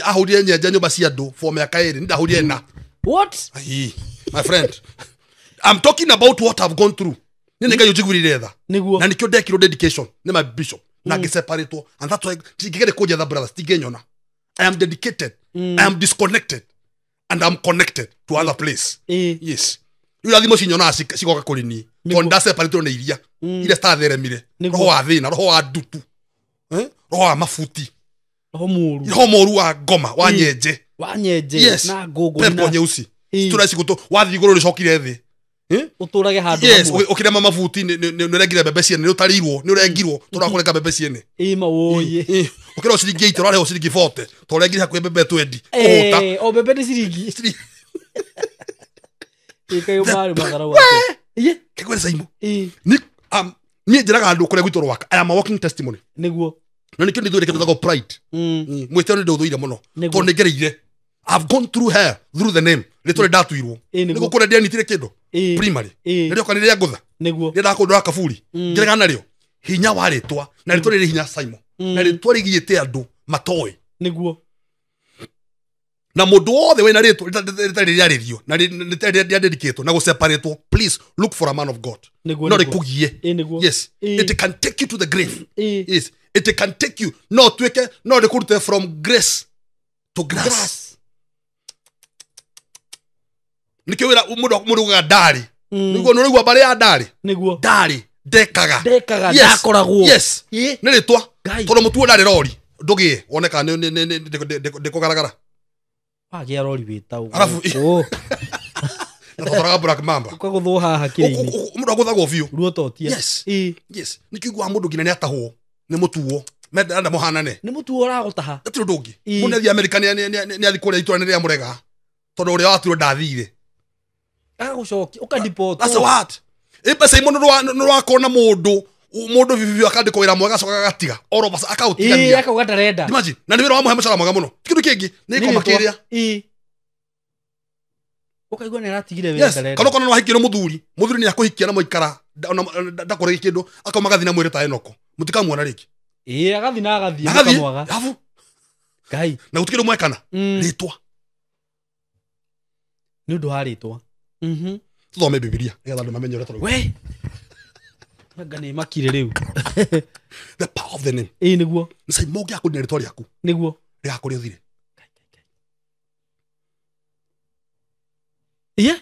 Ahũrire nyenje nyũmba cia andũ for mĩaka 2, nĩ ndahũrire 4. What? Ai, my friend. I'm talking about what I've gone through. Nĩ nĩ Ngai ũnjiguĩrĩire tha. Nĩguo. Na nĩkĩo ndekirwo dedication nĩ my bishop. Na ngĩseparatwo. And that's why tingĩgeria kũnjetha brothers, tingĩnyona. I am dedicated. I am disconnected. And I'm connected to other place. Yes. Rĩu irathimo cinyonaga cigoka kũrĩ niĩ. Tondũ ndaseparatwo nĩ iria. Iria citatheremire. Roho wa thĩna, roho wa ndutu. Roho wa mabuti. Roho mũru. Roho mũru wa ngoma, wa nyenje. Wa nyenje Yes. na ngũngũ Pepo nyeusi. Citura ici gũtũ, wathiĩ igũrũ nĩũcokire thĩ. Ũtũrage handũ Yes, hamwe. ũkĩrema mabuti nĩ ũrengire mbembe ciene, nĩ ũtarĩirwo, nĩ ũrengirwo, tondũ wakũrenga mbembe ciene. Ĩ mawũyĩ. Ũkĩrwo ciringi 80, ũrarĩhwo ciringi 40, tondũ ũrengire hakuhĩ mbembe 20. Kũhũta. O mbembe nĩ ciringi. Ciringi. Ĩ kaĩ ũmarĩ matharau atĩa? Iye. Kĩgwĩre Saimo. Ĩ. Niĩ njĩraga andũ kũrĩa gwitũ Rwaka, I am a walking testimony. Nĩguo. Na nĩkĩo nĩ thũire kĩndũ gĩtagwo pride. Mwĩtĩo nĩ ndĩũthũire mũno. Nĩguo. Tondũ nĩ ngereire. I've gone through her through the name rĩtwa rĩndatuirwo. Ĩĩ, nĩguo. Nĩguo kũrĩa ndianyitire kĩndũ Ĩĩ. primary. Ĩĩ. Rĩrĩa oka nĩ ngũtha. Nĩguo. Rĩrĩa ndakũndũra kaburi ngĩregana narĩo. Hinya wa rĩtwa na rĩtwa rĩrĩ hinya Simon. Na rĩtwa rĩgiĩte andũ matoĩ. Nĩguo. Na mũndũ wothe wĩna rĩtwa rĩtarĩ rĩarĩrio na rĩtarĩ rĩandĩkĩtwo na gũseparatwo, please look for a man of God. Nĩguo, No nĩguo. rĩkũgie. Ĩĩ, nĩguo. Yes. Ĩĩ. It can take you to the grave. Ĩĩ. Yes. It can take you. No tuĩke no rĩkũrute from grace to grass. Grass. Nĩkĩo wĩra mũndũ ugaga ndarĩ. Nĩguo nĩ ũraigua mbarĩ ya ndarĩ. Nĩguo. Ndarĩ ndekaga. Ndekaga, Yes. ndakoragwo. Yes. Ĩĩ. Nĩ rĩtwa. Ngai. Tondũ mũtuo ndarĩ rori ndũgĩe woneka ndĩkũgaragara. Wagĩa rori wĩta ũguo. Arabu- Ũũ. Na twatwaraga Black Mamba. Ũkagũthwo haha kĩrĩ-inĩ. Mũndũ agũthagwo biũ. Ruototia. Yes. Ĩĩ. Yes. Nĩkĩo iguaga mũndũ nginya nĩatahwo nĩ mũtuo. Menda mũhanane. Nĩ mũtuo ũragũtaha. Gũtirĩ ũndũ ũngĩ. Ĩĩ. Mũndũ nĩathiĩ Amerika nĩathiĩ kũrĩa itũra nĩ rĩamũrega. Tondũ ũrĩa waturwo ndathire. Agagũcokia ũkadipotwo. That's what. Mbeca imwe nĩ ũrakora na mũndũ mũndũ bibibi akandĩkwo wĩra mwega acoka agatiga. All of us Ĩĩ, akaũtigania. akauga ndarenda. Imagine. Na nĩ wĩra wamũhe mũcara mwega mũno. Ti kĩndũ kĩngĩ nĩ gĩkoma kĩrĩa. Ĩĩ. Ũkaigua nĩ aratigire wĩra Yes. ndarenda. Kana ũkona nĩ wahikio nĩ mũthuri. Mũthuri nĩ akũhikia na mũikara ndakũrĩgi kĩndũ akauma agathiĩ na mwĩrĩ ta Enoko. Mũtikamuona rĩngĩ. Ĩĩ, agathiĩ na agathiĩ Na agathiĩ. mũkamwaga. Arabu Ngai. na gũtirĩ kĩndũ mwekana. Rĩtwa. Nĩ ũndũ wa rĩtwa. Tũthome Bibilia nĩgetha andũ mamenye ũrĩa tũrauga. We. Anga nĩ makire rĩu. The power of the name. Ĩĩ, nĩguo. Nĩ Simon ũngĩakũrina rĩtwa rĩaku Nĩguo. rĩgakũrĩa ũthire. Iye?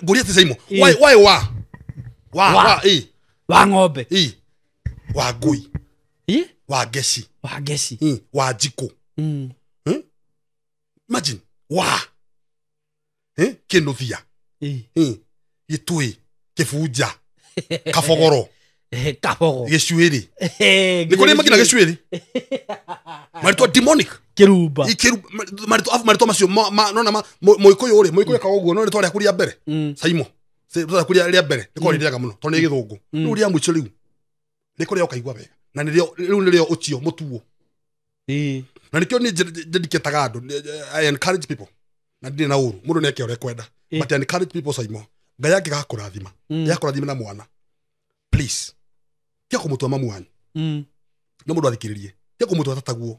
Ngũria atĩ Simon. Ĩĩ. Why wa? Wa Wa. wa ĩ Wa ng'ombe. ĩ wa ngui Ĩĩ? wa ngeci Wa ngeci. ĩ wa njikũ. Imagine wa kĩnũthia Ĩĩ. gĩtũĩ kĩbunja kabogoro Kabogo. gĩcuĩrĩ nĩ kũrĩ makina gĩcuĩrĩ marĩtwa demonic. Kĩrumba. Marĩtwa macio nona mũgĩkũyũ rĩ mũgĩkũyũ ekaga ũguo no rĩtwa rĩaku rĩa mbere Saimo rĩtwa rĩaku rĩa mbere rĩkoragwo rĩ rĩega mũno tondũ nĩ gĩthũngũ. Rĩu rĩa mũico rĩu rĩkũrĩa ũkaigua wega na nĩrĩo rĩu nĩrĩo ũcio mũtuo. Ĩĩ. Na nĩkĩo niĩ njendikĩtaga andũ, I encourage people na ndirĩ na ũru mũndũ nĩeke ũrĩa ekwenda. Ĩĩ. But I encourage people Saimo Ngai angĩgakũrathima yakũrathima na mwana please tiga kũmũtua mamu wanyu. No mũndũ athikĩrĩrie tiga kũmũtua tataguo.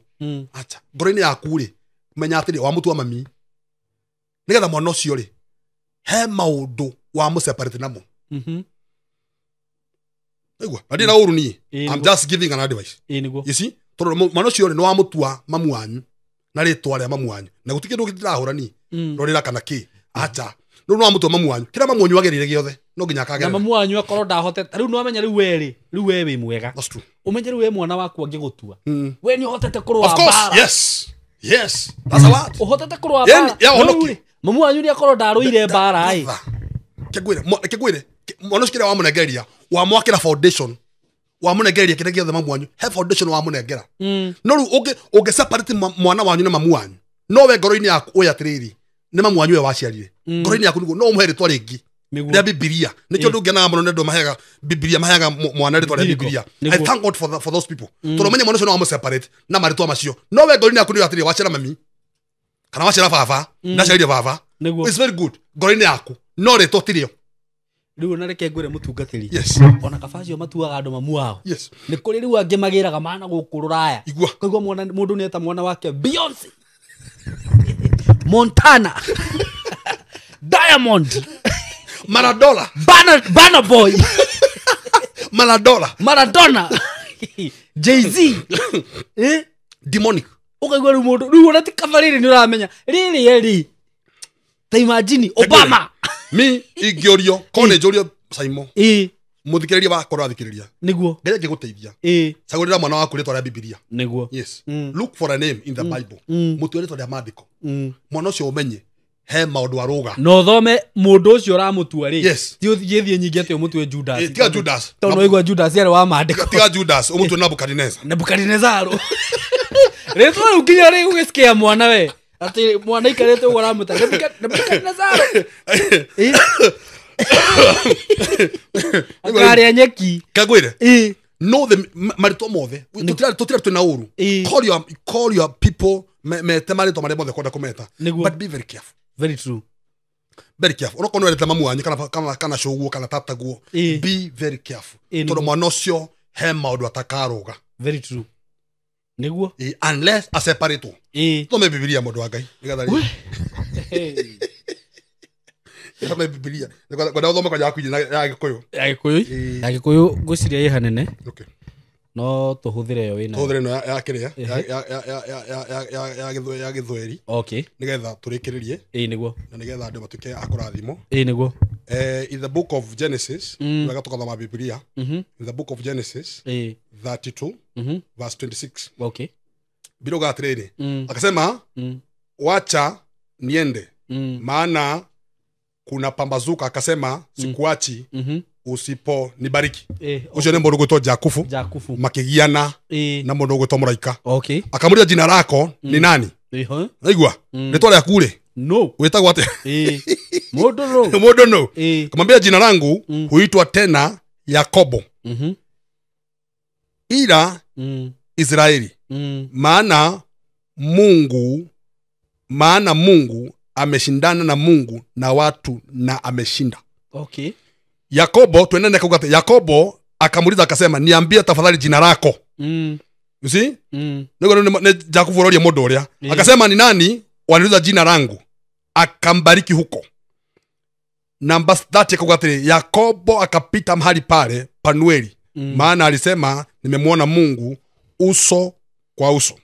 Acha ngoro-inĩ yaku rĩ menya atĩrĩ wamũtua mami nĩgetha mwana ũcio rĩ he maũndũ wamũseparate namo. Aigua na ndirĩ na ũru niĩ. Ĩĩ, I'm nĩguo. just giving an advice. Ĩĩ, nĩguo. You see tondũ mwana ũcio rĩ nĩ wamũtua mamu wanyu na rĩtwa rĩa mamu wanyu na gũtirĩ kĩndũ ndĩrahũra niĩ rorĩra kana kĩ acha rĩu nĩ wamũtua mamu wanyu kĩrĩa mamu wanyu agereire gĩothe no nginya Na akagerera. mamu wanyu akorwo ndahotete rĩu nĩwamenya rĩu we rĩ rĩu we wĩ mwega. That's true. Ũmenye rĩu we mwana waku angĩgũtua we nĩ ũhotete kũrũa Of course. mbara. Yes. Yes. That's a lot. Ũhotete kũrũa Yaani, mbara. ya No rĩu honokio. rĩ, mamu wanyu nĩ akorwo ndarũire mbara ĩ. Kĩngwĩre, kĩngwĩre, mwana ũcio kĩrĩa wamũnengereria, wamwakĩra foundation, wamũnengereria kĩrĩa gĩothe mamu wanyu, he foundation wamũnengera. No rĩu ũngĩ separate mwana wanyu na mamu wanyu, no we ngoro-inĩ yaku ũĩ atĩrĩrĩ, nĩ mamu wanyu we waciarire. Ngoro-inĩ yaku nĩguo no ũmũhe rĩtwa rĩngĩ Nĩguo. rĩa Bibilia. Nĩkĩo andũ ngenaga mũno nĩ andũ maheaga Bibilia, maheaga mwana rĩtwa rĩa Biblical. Bibilia. I Nĩguo. thank God for those people. Tondũ ũmenye mwana ũcio no wamũseparate na marĩtwa macio. No we ngoro-inĩ yaku nĩ atĩrĩrĩ, waciara mami kana waciara baba, ndaciarire baba. Nĩguo. It's very good ngoro-inĩ yaku no rĩtwa ti rĩo. Rĩu ona reke ngwĩre mũtungatĩri. Yes. Ona kaba acio matuaga andũ mamu wao. Yes. Nĩ kũrĩ rĩu angĩ magĩraga mana gũkũ rũraya. Igua. Kaigua mwana mũndũ nĩeta mwana wake Beyonce. Montana. Diamond. Maradona. Burna Boy. Maradona. Maradona. Jay-Z. Eh? Demonic. Ũkaigua rĩu mũndũ rĩu ona ti kaba rĩrĩ nĩ ũramenya rĩrĩ erĩ ta imagine Obama. Mi ingĩũrio korwo nĩ njũrio Saimo Ĩĩ. mũthikĩrĩria wakorwo athikĩrĩria Nĩguo. Ngai angĩgũteithia Ĩĩ. cagũrĩra mwana waku rĩtwa rĩa Bibilia. Nĩguo. Yes. Look for a name in the Bible. Mũtue rĩtwa rĩa maandĩko. Mwana ũcio ũmenye he maũndũ arũga. Na ũthome mũndũ ũcio ũramũtua rĩ. Yes. Ti ũthiĩ thiĩ nyingĩ atĩ ũmũtue Judas. Eh, tiga Judas. Tondũ waigua Judas arĩ wa maandĩko. Tiga Judas ũmũtue Nebukadnezar. Nebukadnezaro. Rĩtwa rĩu nginya rĩ ũgĩcikia mwana we. Atĩ mwana aikarĩte ũguo ũramũta Nebukadnezaro. Ĩ. Akarĩa nyeki. Kangwĩre Ĩ. No the marĩtwa mothe tũtira twĩna ũru. Call your people mete marĩtwa marĩa mothe kwenda kũmeta, but be very careful. Very true. Very careful. Onokorwo nĩ werĩte mamu wanyu kana cũguo kana tataguo, be very careful. Tondũ mwana ũcio he maũndũ atakarũga. Very true. Nĩguo. Unless aseparatwo. Thome Bibilia mũndũ wa Ngai. Nĩgetha rĩ. Thome Bibilia. Kwenda ũthome kwanja yaku ya Gĩkũyũ. Ya Gĩkũyũ. Ya Gĩkũyũ ngwĩciria ĩ hanene. Okay. No tũhũthĩre ĩyo wĩna. Tũhũthĩre ĩno ya kĩrĩa ya Gĩthweri. Okay. Nĩgetha tũrĩkĩrĩrie. Ĩĩ nĩguo. Na nĩgetha andũ matuĩke a kũrathimwo. Ĩĩ nĩguo. In the book of Genesis, wega tũkathoma Bibilia. In the book of Genesis 32 verse 26. Okay. Biroga atĩrĩrĩ. Akasema wacha niende maana kuna pambazuka, akasema sikuachi usipo nibariki. Ucio nĩ mũndũ ũgwĩtwo Jakubu. Makĩgiana na mũndũ ũgwĩtwo mũraika. Okay. Akamũria jina lako ni nani? Naigua rĩtwa rĩaku rĩ? No. Wĩtagwo atĩa? Mũndũ no. Akamwambia jina langu huitwa tena Yakobo. Ila Israeli. Maana Mungu ameshindana na Mungu na watu na ameshinda. Okay. Yakobo tuenende kauga. Yakobo akamuuliza akasema niambie tafadhali jina lako. You see? Niko ne Jakubu roria mũndũ ũrĩa. Akasema ni nani waniuliza jina langu? Akambariki huko. Namba 30 kauga atĩrĩ, Yakobo akapita mahali pale Panueli. Maana alisema nimemuona Mungu uso kwa uso.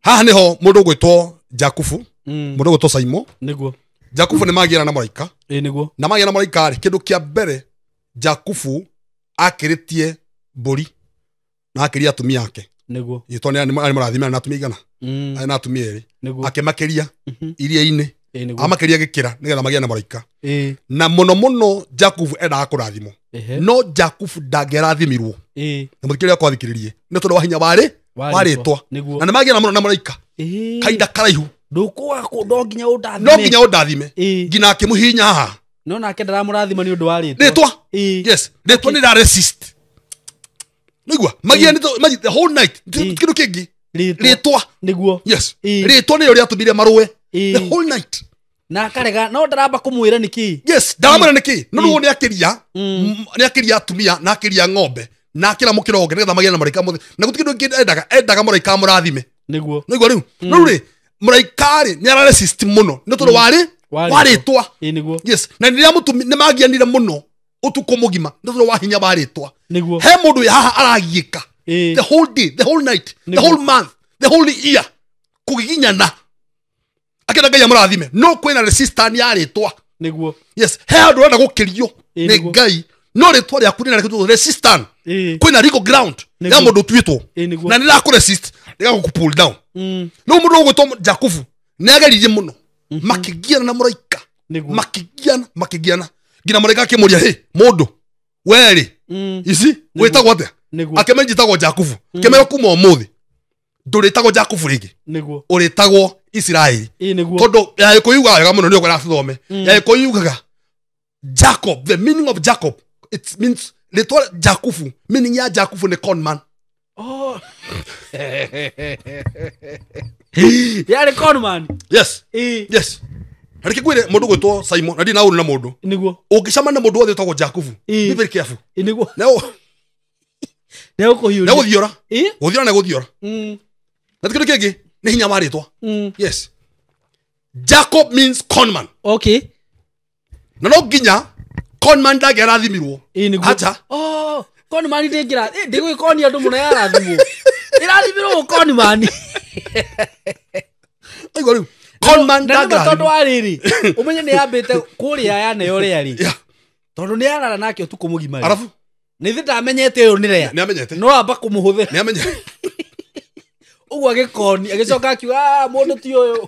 Haha niho mũndũ ũgwĩtwo Jakubu, mũndũ ũgwĩtwo Saimo. Nĩguo. Jakubu nĩ magĩra na mũraika. Ĩĩ nĩguo. Na magĩra na mũraika rĩ, kĩndũ kĩa mbere Jakubu akĩrĩtie mbũri na akĩria atumia ake. Nĩguo. Ĩtwa nĩ arĩ mũrathime na atumia igana. Arĩ na atumia erĩ. Akĩmakĩria iria-inĩ. Amakĩria gĩkĩra nĩgetha magĩe na mũraika. Na mũno mũno Jakubu endaga kũrathimwo. No Jakubu ndangĩrathimirwo. Na mũthikĩrĩria akwa athikĩrĩrie. Nĩ tondũ wa hinya warĩ warĩtwa. Na nĩ magĩra mũno na mũraika. Kahinda karaihu. Ndũkwaga no nginya ũndathime. No nginya ũndathime. Nginya akĩmũhihinya haha. No nake ndaramũrathima nĩ ũndũ wa rĩtwa. Rĩtwa. Yes. Rĩtwa nĩ resist. Nĩigua magia nĩ the whole night. Kĩndũ kĩngĩ. Rĩtwa. Nĩguo. Yes. Rĩtwa nĩrĩo rĩatũmire marũe. The whole night. Na akarega no ndaramba kũmwĩra nĩkĩ. Yes, ndaramwĩra nĩkĩ. No rĩu nĩ akĩria. Nĩ akĩria atumia na akĩria ng'ombe na akĩra mũkĩra ũngĩ nĩgetha magĩe na mũraika mothe. Na gũtirĩ kĩndũ kĩngĩ endaga, endaga mũraika amũrathime. Nĩguo. Nĩigua rĩu. No rĩu rĩ, mũraika rĩ nĩ ara resist mũno nĩ tondũ warĩ warĩtwa. Nĩguo. Yes, na rĩrĩa mũtumi nĩ magianire mũno ũtukũ mũgima nĩ tondũ wa hinya warĩtwa. Nĩguo. He mũndũ wĩ haha aragiĩka the whole day, the whole night, the whole month, the whole year kũgiginyana akĩenda Ngai amũrathime no kwĩna resistance ya rĩtwa. Nĩguo. Yes, he handũ ũrenda gũkĩrio nĩ Ngai no rĩtwa rĩaku rĩna resistance. Kwĩna legal ground ya mũndũ ũtuĩtwo na nĩ rĩrakũ resist rĩgagũkũ pull down. No mũndũ ũgwĩtwo Jakubu nĩ ageririe mũno makĩgiana na mũraika, makĩgiana nginya mũraika akĩmũria, hĩ mũndũ werĩ ici wĩtagwo atĩa? Akĩmenya njĩtagwo Jakubu. Akĩmenya kuma ũmũthĩ ndũrĩtagwo Jakubu rĩngĩ, ũrĩtagwo Isiraeli. Tondũ ya Gĩkũyũ yugaga wega mũno, nĩyo ngwenda tũthome. Ya Gĩkũyũ yugaga Jacob, the meaning of Jacob, it means rĩtwa Jakubu, meaning ya Jakubu nĩ con man. Oh. Yarĩ con man. Yes. Yes. Reke ngwĩre mũndũ ũgwĩtwo Simon, na ndirĩ na ũru na mũndũ. Nĩguo. Ũngĩcemania na mũndũ wothe wĩtagwo Jakubu, be very careful. Nĩguo. Nĩ gũthiora. Gũthiora na gũthiora. Na kĩndũ kĩngĩ nĩ hinya wa rĩtwa. Yes. Jacob means conman. Okay. Na no nginya conman ndangĩrathimirwo. Acha. Oh, conman ndĩngĩra ndĩgwĩkonia andũ mũno yarathimwo. Ĩrathimirwo conman. Aigua rĩu. Conman ndangĩrathimwo. Tondũ wa rĩrĩ, ũmenye nĩ yambĩte kũrĩa yaneo rĩa rĩ. Tondũ nĩ yarara nake ũtukũ mũgima. Arabu nĩ thĩ ndamenyete ũyũ nĩ rĩa. Nĩ amenyete. No amba kũmũhũthĩra. Nĩ amenyete. Ũguo agĩkoni agĩcoka akiuga mũndũ ti ũyũ.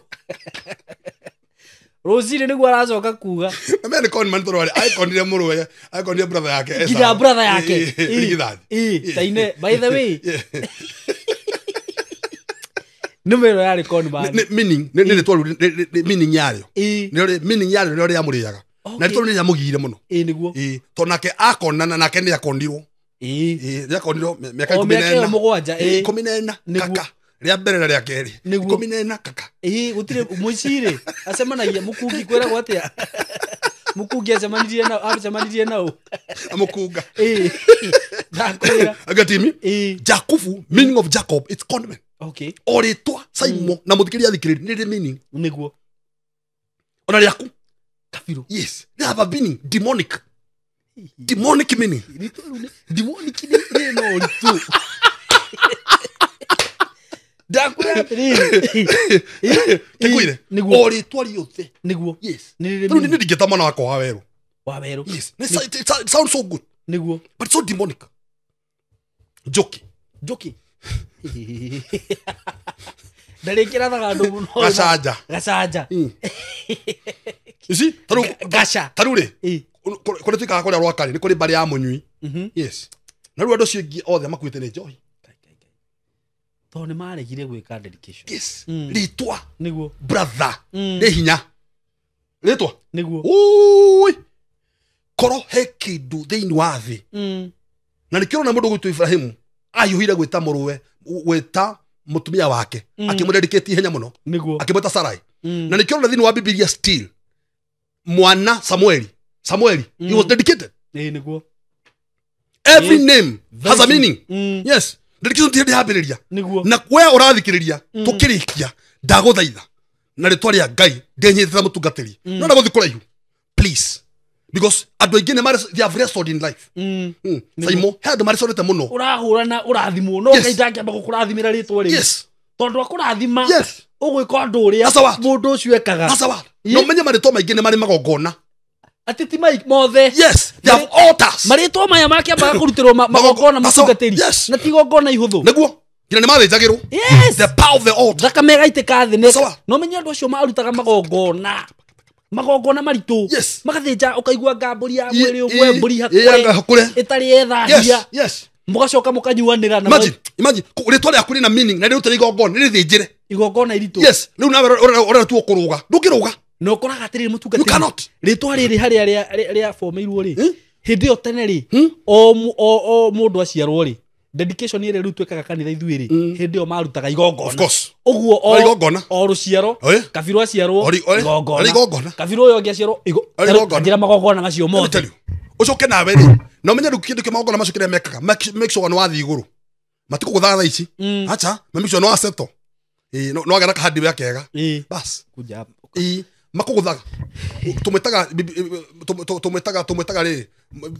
Rũcinĩ nĩguo aracoka kuga. Amenye nĩ conman tondũ aikonire mũrũwe, aikonire brother yake. Nginya brother yake. Taine, by the way. Nĩ yarĩ conman. Meaning nĩ rĩtwa rĩu meaning yarĩo. Nĩ meaning yarĩo nĩ rĩamũrĩaga. Na rĩtwa rĩu nĩ rĩamũgiire mũno. Ĩĩ nĩguo. Ĩĩ tondũ nake akonana nake nĩ akonirwo. Ĩĩ. Rĩakonirwo mĩaka O ikũmi na mĩaka ĩyo ĩna. mũgwanja, ĩĩ. 14. Nĩguo. Kaka rĩa mbere na rĩa kerĩ. Nĩguo. 14 kaka. Ĩĩ, gũtirĩ mũici-rĩ acemanagia mũkungi kwĩragwo atĩa mũkungi acemanirie nao Amũkunga. Ĩĩ. Ndakwĩra. Agatimi. Ĩĩ. Jakubu, meaning of Jacob, it's condiment. Okay. O rĩtwa Saimo na mũthikĩria athikĩrĩria nĩ rĩrĩ meaning. Nĩguo. Ona rĩaku. Kabirũ. Yes, they have a meaning, demonic. Demonic meaning. Rĩtwa rĩu demonic nĩ no ũritũ. Ndakwĩra atĩrĩrĩ. Kĩkwĩre. Nĩguo. O rĩtwa rĩothe. Nĩguo. Yes. Nĩ rĩrĩ Rĩu nĩ meaning. ndingĩta mwana wakwa wa werũ. Wa werũ. Yes. It sounds so good, Nĩguo. but it's so demonic. Njoki. Njoki. Ndarĩkĩrathaga andũ mũno. Gacanja. Gacanja. You see? Tarĩu Gaca. tarĩu rĩ, Ĩĩ. kũrĩa tuikaraga kũrĩa Rwakarĩ nĩ kũrĩ mbarĩ ya mũnyui. Yes. Na rĩu andũ acio aingĩ othe makuĩte nĩ njohi. Tondũ nĩ maregire gwĩka dedication. Yes. Rĩtwa Nĩguo. brother nĩ hinya. Rĩtwa. Nĩguo. Ui. Korwo he kĩndũ thĩinĩ wa thĩ na nĩkĩo ũrona mũndũ gwĩtwo Ibrahimu ahiũhire gwĩta mũrũwe, gwĩta mũtumia wake, akĩmũdedicate ihenya mũno, Nĩguo. akĩmwĩta Sarai. Na nĩkĩo ũrona thĩinĩ wa Bibilia still mwana Samueli he was dedicated. Ĩĩ, nĩguo. Every name has a Very meaning. Yes. Dedication ti hĩndĩ yambĩrĩria. Nĩguo. Na we ũrathikĩrĩria tũkĩrĩkia ndagũthaitha na rĩtwa rĩa Ngai ndenyitĩte mũtungatĩri no na gũthiĩ kũraihu please, because andũ aingĩ nĩ they have wrestled in life. Saimo he andũ marecorete mũno. Ũrahũrana ũrathimwo no Yes. Ngai ndangĩamba gũkũrathimĩra rĩtwa rĩu. Yes. Tondũ akũrathima Yes. ũgwĩka ũndũ ũrĩa That's a word. mũndũ ũcio ekaga. That's a word. No menye marĩtwa maingĩ nĩ marĩ magongona. Atĩ ti mai mothe. Yes, they have altars. Marĩtwa maya makĩambaga kũrutĩrwo magongona That's a- mũtungatĩri. Yes. Na ti igongona ihũthũ. Nĩguo nginya nĩ mathĩnjagĩrwo. Yes. The power of the altar. Thakame ĩgaitĩka thĩ. Sawa. No menye andũ acio marutaga magongona. Magongona maritũ. Yes. Magathĩnja ũkaigua nga mbũri ya mwĩrĩ ũmwe, mbũri anga hakũre hakũre. ĩtarĩ yethahia. Yes, yes. Mũgacoka mũkanyuanĩra na Imagine, imagine rĩtwa rĩaku rĩna meaning na rĩrutĩre igongona rĩthĩnjĩre. igongona iritũ. Yes, rĩu nawe ũrera tu ũkũrũga. Ndũngĩrũga. Na ũkoraga atĩrĩrĩ You mũtungatĩri cannot. rĩtwa rĩrĩ harĩa rĩabomeirwo rĩ hĩndĩ ĩyo tene rĩ o mũndũ aciarwo rĩ dedication ĩrĩa rĩu twĩkaga kanitha ithuĩ rĩ hĩndĩ ĩyo marutaga igongona. Of course. Ũguo Arĩ igongona. o rũciaro Oe. kabirũ aciarwo Arĩ igongona igongona. kabirũ ũyũ ũngĩ aciarwo Arĩ igongona. njĩra magongona macio Let me mothe. tell you. Ũcoke nawe rĩ na ũmenye rĩu kĩndũ kĩa magongona macio kĩrĩa mekaga make sure nĩ wathiĩ igũrũ matikũgũthaga thaa ici acha ma make sure nĩ wasettle. Ĩĩ, no wagĩa na kahardware kega. Ĩĩ. Bas. Kuja hapa. Ĩĩ, makũgũthaga tũmwĩtaga tũmwĩtaga tũmwĩtaga rĩ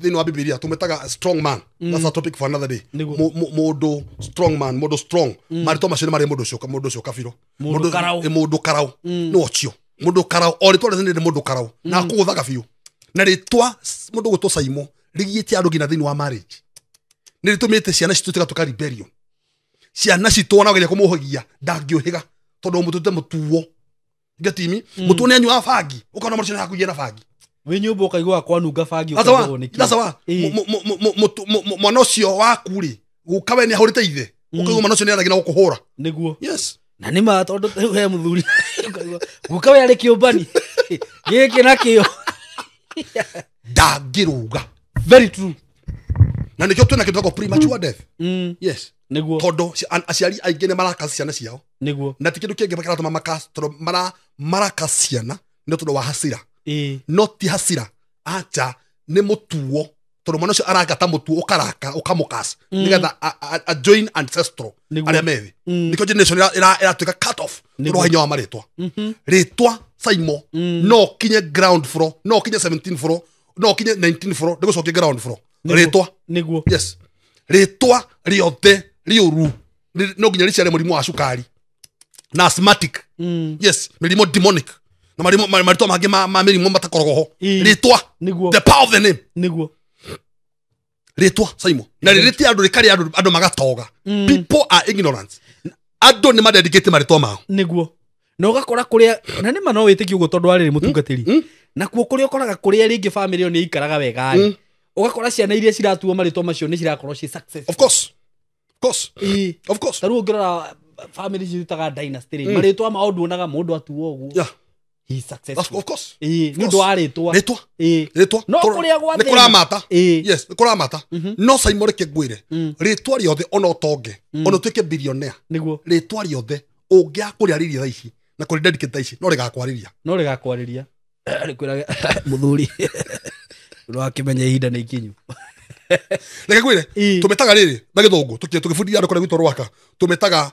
thĩinĩ wa Bibilia tũmwĩtaga strong man. That's a topic for another day. Nĩguo. Mũndũ strong man, mũndũ strong marĩtwa macio nĩ marĩ mũndũ ũcio mũndũ ũcio kabirũ. Mũndũ karau. Ĩ, mũndũ karau nĩ ũcio mũndũ karau o rĩtwa rĩothe nĩ mũndũ karau na akũgũthaga biũ na rĩtwa mũndũ gwĩtwo Saimo rĩgiĩte andũ nginya thĩinĩ wa marriage nĩ rĩtũmĩte ciana citũ cigatuĩka rebellion. Ciana citũ ona wageria kũmũhũgia ndangĩũhĩga tondũ mũtũte mũtuo ngatimi mũtuo nĩ anyuaga bangi ũkona mũndũ ũcio nĩ hakuhĩ na bangi. Wĩ nyũmba ũkaigua kwanunga bangi That's a ũkarigwo one. nĩkĩ. That's a one. Ĩĩ. Mwana ũcio waku rĩ guka we nĩ ahũrĩte ithe ũkaigua mwana ũcio nĩ aragia na gũkũhũra. Nĩguo. Yes. Na nĩ ma tondũ rĩu he mũthuri ũkaigua guka we arĩ kĩũmbani gĩkĩ na kĩo. Ndangĩrũga. Very true. Na nĩkĩo twĩna kĩndũ gĩtagwo premature death. Yes. Nĩguo. Tondũ aciari aingĩ nĩ maraka ciana ciao. Nĩguo. Na ti kĩndũ kĩngĩ kĩratũma maka tondũ maraka ciana nĩ tondũ wa hasira. Ĩĩ. No ti hasira acha nĩ mũtuo tondũ mwana ũcio araka ta mũtuo ũkaraka ũkamũkas nĩgetha a join ancestral Nĩguo. arĩa methĩ. Nĩkĩo generation ĩratuĩka cut off tondũ wa hinya wa marĩtwa. Rĩtwa Saimo no kinye ground floor, no kinye 17 floor, no kinye 19 floor ndĩgũcokia ground floor. Rĩtwa. Nĩguo. Yes. Rĩtwa rĩothe rĩũru no nginya rĩciare mũrimũ wa cukari na asthmatic. Yes, mĩrimũ demonic na marĩtwa mangĩ ma mĩrimũ matakoragwo ho. Ĩĩ. Rĩtwa. Nĩguo. The power of the name. Nĩguo. Rĩtwa Saimo na rĩrĩtie andũ rĩkarĩa andũ magatoga. People are ignorant. Andũ nĩ madedicate marĩtwa mao. Nĩguo. Na ũgakora kũrĩa na nĩ ma no wĩtĩkie ũguo tondũ warĩ mũtungatĩri. Na kuo kũrĩa ũkoraga kũrĩa rĩngĩ famĩlĩ ĩyo nĩ ĩikaraga wega rĩ ũgakora ciana iria ciratuo marĩtwa macio nĩ cirakorwo ciĩ success. Of course. Of course. Ĩĩ. Of course. Ta rĩu ũngĩrora famĩlĩ cirutaga dynasty rĩ marĩtwa mao nduonaga mũndũ atuo ũguo. Yeah. He is successful. Of course. Ĩĩ, nĩ ũndũ wa rĩtwa. Rĩtwa. Ĩĩ. Rĩtwa. No kũrĩa gwa nĩ thĩna. kũramata. Ĩĩ. Yes, nĩ kũramata. No Simon reke ngwĩre, rĩtwa rĩothe ona ũtonge, ona ũtuĩke billionaire, Nĩguo. rĩtwa rĩothe ũngĩaga kũrĩarĩria thaa ici na kũrĩ dedicate thaa ici no rĩgakwarĩria. No rĩgakwarĩria. Rĩkwĩrage mũthuri. Nĩwakĩmenya ihinda nĩ ikinyu. Reke ngwĩre, Ĩĩ. tũmĩtaga rĩrĩ na gĩthũngũ tũgĩbundithia andũ kũrĩa gwitũ Rwaka, tũmĩtaga